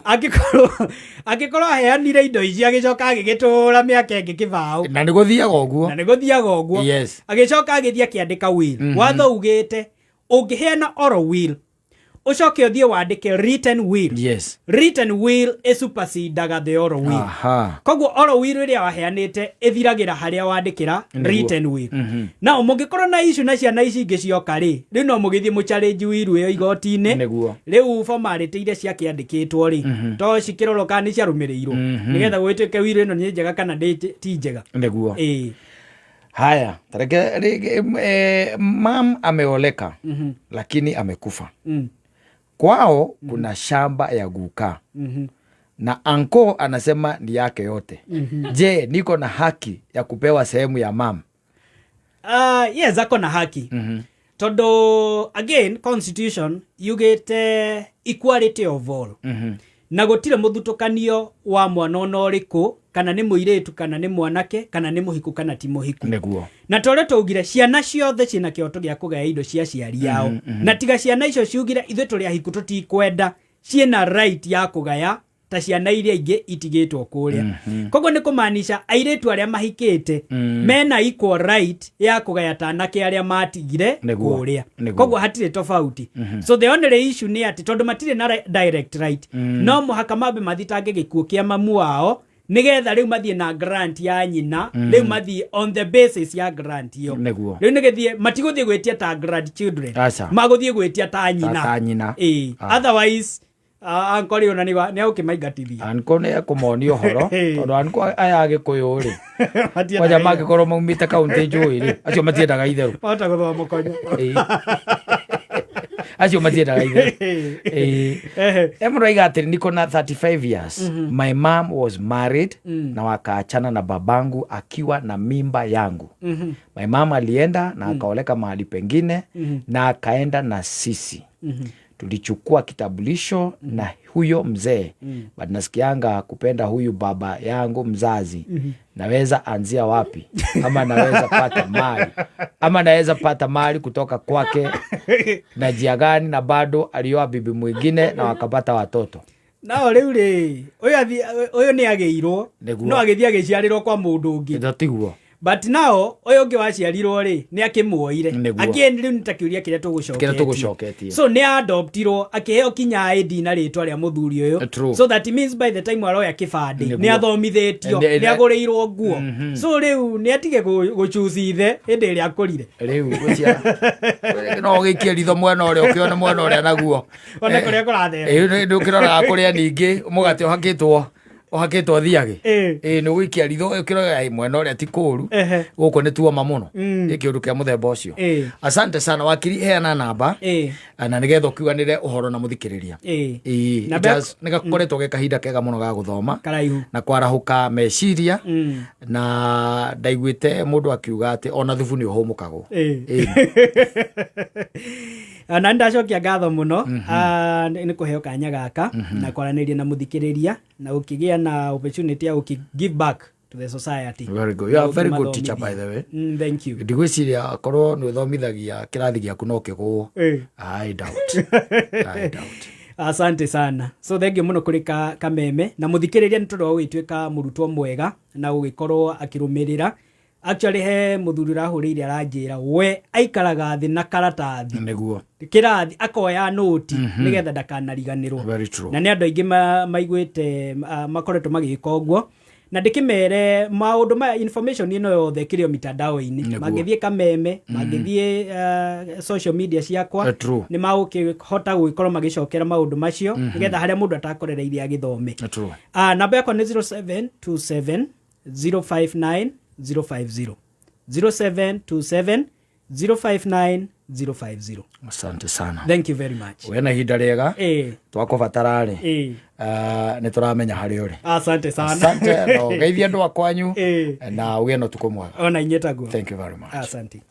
Angĩkorwo aheanire indo ici agĩcoka agĩgĩtũra mĩaka ĩngĩ kĩbaũ. Na nĩ gũthiaga ũguo. Na nĩ gũthiaga ũguo. Agĩcoka agĩthiĩ akĩandĩka will. Watho ugĩte ũngĩheana oral will ũcoke ũthiĩ wandĩke written will, written will ĩsupersedaga the oral will. Koguo oral will ĩrĩa waheanĩte ĩthiragĩra harĩa wandĩkĩra written will. Na mũngĩkorwo na issue na ciana ici ingĩ cioka rĩ, rĩu no mũgĩthiĩ mũchallenge will ĩyo igoti-inĩ. Rĩu formality iria ciakĩandĩkĩtwo rĩ, to cikĩrorwo kana nĩ ciarũmĩrĩirwo, nĩgetha gũgĩtuĩke will ĩno nĩ njega kana ti njega. Haya, tareke rĩngĩ, mam ameoleka lakini amekufa. Kwao kuna shamba ya guka na anko anasema ni yake yote. Je, niko na haki ya kupewa sehemu ya mam? Yes, ako na haki, tondũ again constitution yugĩte equality of all. Na gũtirĩ mũthutũkanio wa mwana ona ũrĩkũ, kana nĩ mũirĩtu, kana nĩ mwanake, kana nĩ mũhiku, kana ti mũhiku. Na ta ũrĩa twaugire, ciana ciothe ciĩna kĩhoto gĩa kũgaya indo cia aciari ao. Na tiga ciana icio ciugire ithuĩ tũrĩ ahiku tũtikwenda, ciĩna right ya kũgaya ta ciana iria ingĩ itigĩtwo kũrĩa. Koguo nĩ kũmaanisha airĩtu arĩa mahikĩte mena equal right ya kũgaya ta anake arĩa matigire kũrĩa. Koguo hatirĩ tofauti. So the only issue nĩ atĩ tondũ matirĩ na direct right, no mũhaka mambe mathitange gĩkuũ kĩa mamu wao, nĩgetha rĩu mathiĩ na grant ya nyina. Rĩu mathiĩ on the basis ya grant ĩyo. Rĩu nĩgĩthiĩ, matigũthiĩ gwĩtia ta grandchildren. Aca. Magũthiĩ gwĩtia ta nyina. Ta nyina. Ĩĩ. Ah. Otherwise uncle rĩ, ona nĩ agũkĩmaingatithia. Anko nĩ ekũmonia ũhoro, tondũ anko aya agĩkũyũ rĩ, Matiendaga kwanja itherũ. mangĩkorwo maumĩte kaũntĩ njũĩ rĩ, acio matiendaga itherũ. Mahota gũthoma mũkonyo. Ĩĩ. Acio matiendaga itherũ. Ĩĩ. E mũndũ aiga atĩrĩ, niko na 35 years. My mom was married na wakaachana na babangu akiwa na mimba yangu. My mama alienda na akaoleka mahali pengine na akaenda na sisi. Tulichukua kitambulisho na huyo mzee, but nasikianga kupenda huyu baba yangu mzazi. Naweza anzia wapi, ama naweza pata mali, ama naweza pata mali kutoka kwake na njia gani, na bado alioa bibi mwingine na wakapata watoto? Nao rĩu rĩ, ũyũ ũyũ nĩ agĩirwo, no agĩthiĩ agĩciarĩrwo kwa mũndũ ũngĩ. Tiguo. But now ũyũ ũngĩ waciarirwo rĩ, nĩ akĩmuoire. Again, rĩu nĩ ta kĩũria kĩrĩa tũgũcoketie. Kĩrĩa tũgũcoketie. So nĩ adoptirwo, akĩheo kinya ID na rĩtwa rĩa mũthuri ũyũ. So that means by the time aroya kĩbandĩ, nĩ athomithĩtio, nĩ agũrĩirwo nguo. So rĩu nĩ atige gũchuci ithe hĩndĩ ĩrĩa akũrire. Rĩu gũcia no ũgĩikie ritho mwena ũrĩa, ũkĩone mwena ũrĩa naguo. One kũrĩa kũrathera. Ĩĩ, nĩ ũkĩroraga kũrĩa ningĩ mũgate ũhakĩtwo thiagĩ. Ĩĩ, nĩ ũgũikia ritho ũkĩroraga, mwena ũrĩa ti kũru, gũkũ nĩ tuoma mũno. Nĩ kĩũndũ kĩa mũthemba ũcio. Asante sana wakiri, heana namba na nĩgetha ũkiuganĩre ũhoro na mũthikĩrĩria. Ĩĩ, Namba nĩ gakoretwo ge kahinda kega mũno ga gũthoma karaihu na kwarahũka meciria, na ndaiguĩte mũndũ akiuga atĩ ona thubu nĩ ũhũmũkagwo. Na nĩ ndacokia ngatho mũno nĩ kũheo kanya gaka na kwaranĩria na mũthikĩrĩria na ũkĩgĩa na opportunity ya gũkĩ give back to the society. Very good. You are a very good teacher, by the way. Thank you. Ndigwĩciria korwo nĩ ũthomithagia kĩrathi gĩaku no kĩgũo. I doubt. I doubt. Asante sana. So thank you mũno kũrĩ kameme na mũthikĩrĩria nĩ tondũ wa gũgĩtuĩka mũrutwo mwega na gũgĩkorwo akĩrũmĩrĩra. Actually, he mũthuri ũrahũrĩire aranjĩra we aikaraga thĩ na karatathi kĩrathi, akoya nũti nĩgetha ndakanariganĩrwo. Very true. Na nĩ andũ aingĩ maiguĩte, makoretwo magĩka ũguo, na ndĩkĩmere maũndũ maya, information ĩno yothe ĩkĩrĩ o mitandao-inĩ. Mangĩthiĩ kameme, mangĩthiĩ social media ciakwa, nĩ magũkĩhota gũgĩkorwo magĩcokera maũndũ macio, nĩgetha harĩa mũndũ atakorereirie agĩthome. Namba yakwa nĩ 0727 059 050, 0727 059 050. Asante sana. Thank you very much. Wena ihinda rĩega. Twakũbatara rĩ, nĩ tũramenya harĩa ũrĩ. Asante sana. Asante, na ũgeithie andũ a kwanyu na ũgĩe na ũtukũ mwega. Ona inyuĩ taguo. Thank you very much. Asante.